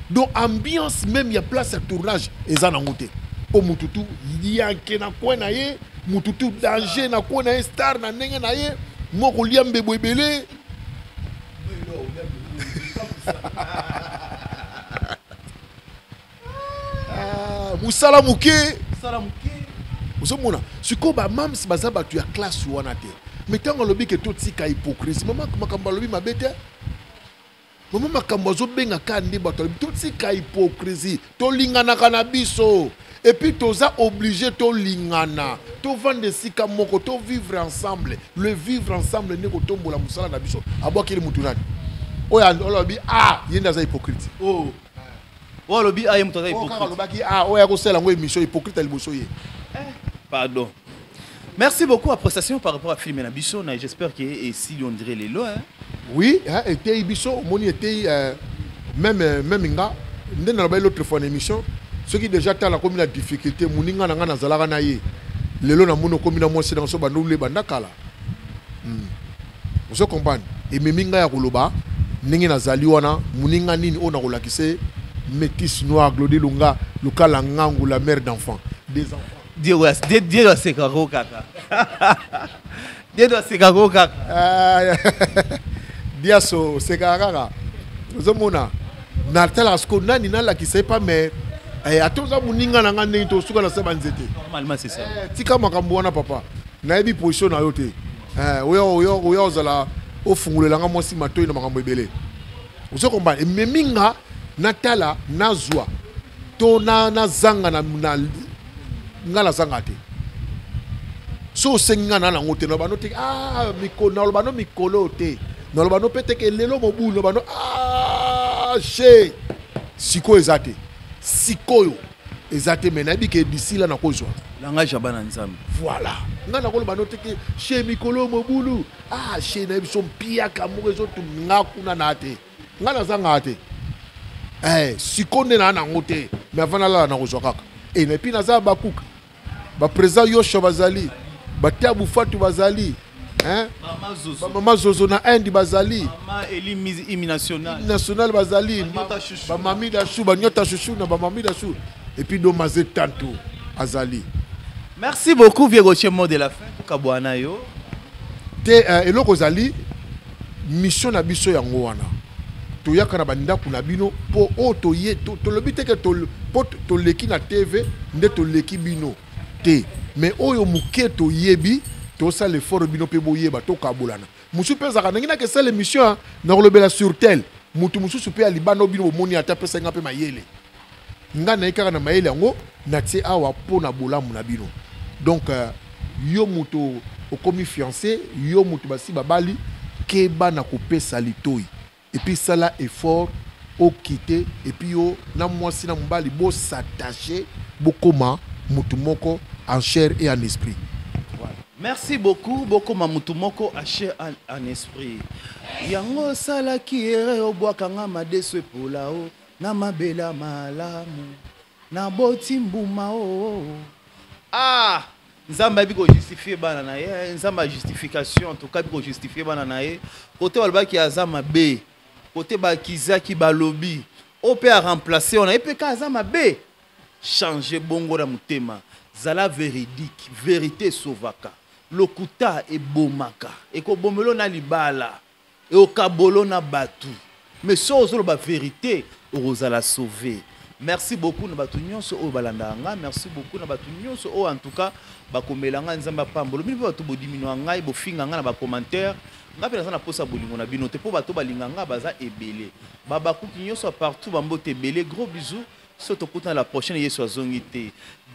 Donc ambiance même ya place ya tournage eza nango te, mpo mutu tu yanke na coin na ye, mutu tu danger na coin na ye, star na ndenge na ye moko, kolia mbebo ebele. Ah, mosala moke. Sala moke. Ozomona sikoyo bamams baza bato ya classe wana te. Mais ntango alobi ke totika hypocrisie, mama makambo alobi mabe te. Mama makambo azobenga kaka nde bato, alobi totika hypocrisie, tolinganaka na biso, et puis toza obligé tolingana, tovanda esika moko, tovivre ensemble. Le vivre ensemble nde kotombola mosala na biso. Abwakeli mutu nani? Oyo alobi a ye nde aza hypocrite. Oh, oyo alobi aye moto aza Oyo kaka hypocrite. Alobaki a oyo akosala yango émission, hypocrite ya liboso ye. Pardon, merci beaucoup. Appréciation par rapport à film na biso na, j'espère que esili on dirait lelo, hein. Oui, hein, eteyi biso. Omoni eteyi même nga nde nalobaki l'autre fois na émission, soki déjà tala komi na difficulté, moninga na nga nazalaka na ye, lelo namoni okomi na mwasi nanga, so banda oleba banda kala. Ozo comprendre, ememi ngai ya koloba ndenge nazali wana, moninga nini oyo nakolakisa ye? Métis noir Glodi Lunga Lukala Ngangu, la mère d'enfant, des enfants. Dieu asekako kaka, Dieu asekako kaka. Ah, diaso osekaka kaka. Ozomona natalaka sikoyo nani nalakisa ye pa mare. Ata oza moninga na nga, ndenge tosuka na se banzete. Normalement c'est ça. Tika makambo wana papa, nayebi position na yo te. Oya ozala ofungolelanga mwasi matoi na makambo ebele. Ozo comprendre, ememi nga natala nazwa to nazanga na nga, nazanga te. So osengi nga na nango te, na bano te. Ah, mikolo naloba no mikolo te. Naloba no mpe te ke lelo mobulu, naloba no ah, she sikoyo eza te, sikoyo eza te, mais nayebi ke d'ici là nakozwa. Langage ya bana Nzambe. Voilà, ngai nakoloba no te ke she mikolo mobulu, ah she nayebi so mpiaka moko ezotunga kuna na te, ngai nazangaka te. Sikoyo nde naa nango te, mais avant nalala nakozwa kaka. Et puis naza bakuka baprésident Yoshua bazali, batabu Fatu bazali, hein? Bamama Zozo na Inde bazali, national bazali, bamami Dashu, banyota Shushu na bamami Dashu, et puis Domaze Tanto azali. Merci beaucoup, vieux Gauthier, mot de la fin, kabwana yo. Te eloko ezali mission na biso yango wana. Toyaka na bandako na bino po oyo toye, tolobi te ke po toleki na TV nde toleki bino te, mais oyo moke toyebi, tosala effort bino mpe boyeba, tokabolana. Mosusu mpe azalaka ndenge nake sala émission na kolobela sur tel motu mosusu mpe ya libanda bino bomoni ata apesa nga mpe mayele, nga naye kaka na mayele yango natie awa mpo na bolamu na bino. Donc yo moto okomi fiancé, yo moto basi babali, keba na kopesa litoi, et puis sala effort okite, et puis yo na mwasi na mobali bo s'attacher, bokoma motu moko en chair et en esprit. Voilà. Merci beaucoup, bokoma motu moko en chair et en esprit. Yango salaki ere obwakanga madeso epola o na mabela malamu na boti mbuma o. Ah, Nzambe abi ko justifier bana na ye, Nzambe a justification, en tout cas ko justifier bana na ye. Côté balobaki aza mabe, côté bakizaki balobi, o pe a remplacer on a pe ka aza mabe. Changer bongo na motema, zala véridique, vérité sauvaka. Lokuta ebomaka, ekobomelo na libala, e okabolo na batu. Mais so ozoloba vérité, okozala sauvé. Merci beaucoup na batu nyonso oyo balandaka nga, merci beaucoup na batu nyonso oyo en tout cas bakomela nga Nzambe apambolo. Bino mpe bato bodiminwa ngai, bofinga nga na ba commentaire. Nga mpe naza na posa bolingo na bino te, po bato balinga nga baza ebele. Babakuki nyonso partout bambote ebele. Gros bisous. So tokutana la prochaine, Yesu azongi te.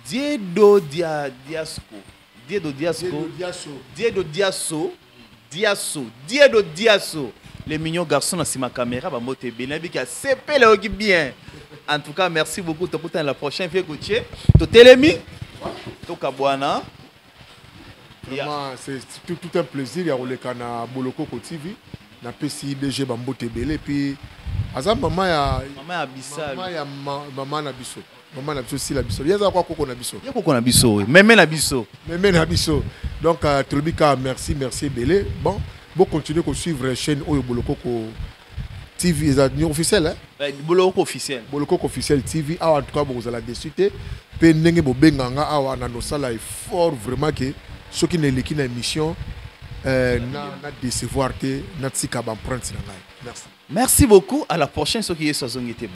Diedo dia diasco. Diedo diasco. Diedo diaso. Diaso. Diedo diaso. Les mignons garçons na sima caméra bambote ebele. Nayebi ki asepele oyoki bien. En tout cas, merci beaucoup. Tokutana la prochaine fois, Gauthier. Totelemi. Tokabwana. Vraiment, c'est tout un plaisir ya koleka na Bolokoko TV, na pesi DG bambote ebele, puis aza mama ya mama ya Bisalo. Mama ya mama na biso. Mama na biso sila biso. Ye aza kwa koko na biso. Ye koko na biso, oui. Meme na biso. Meme na biso. Donc tolobi ka merci, merci ebele. Bon, bo continuer ko suivre chaîne oyo Bolokoko TV eza ni officiel, hein? Ouais, Bolokoko officiel. Bolokoko officiel TV. Ah, en tout cas, vous allez déçu te. Pe ndenge bo benganga awa na no sala effort vraiment que ceux qui ne leki na émission na décevoir te, na tika ba empreinte na ngai. Merci. Merci beaucoup, à la prochaine, soki Yesu azongi te.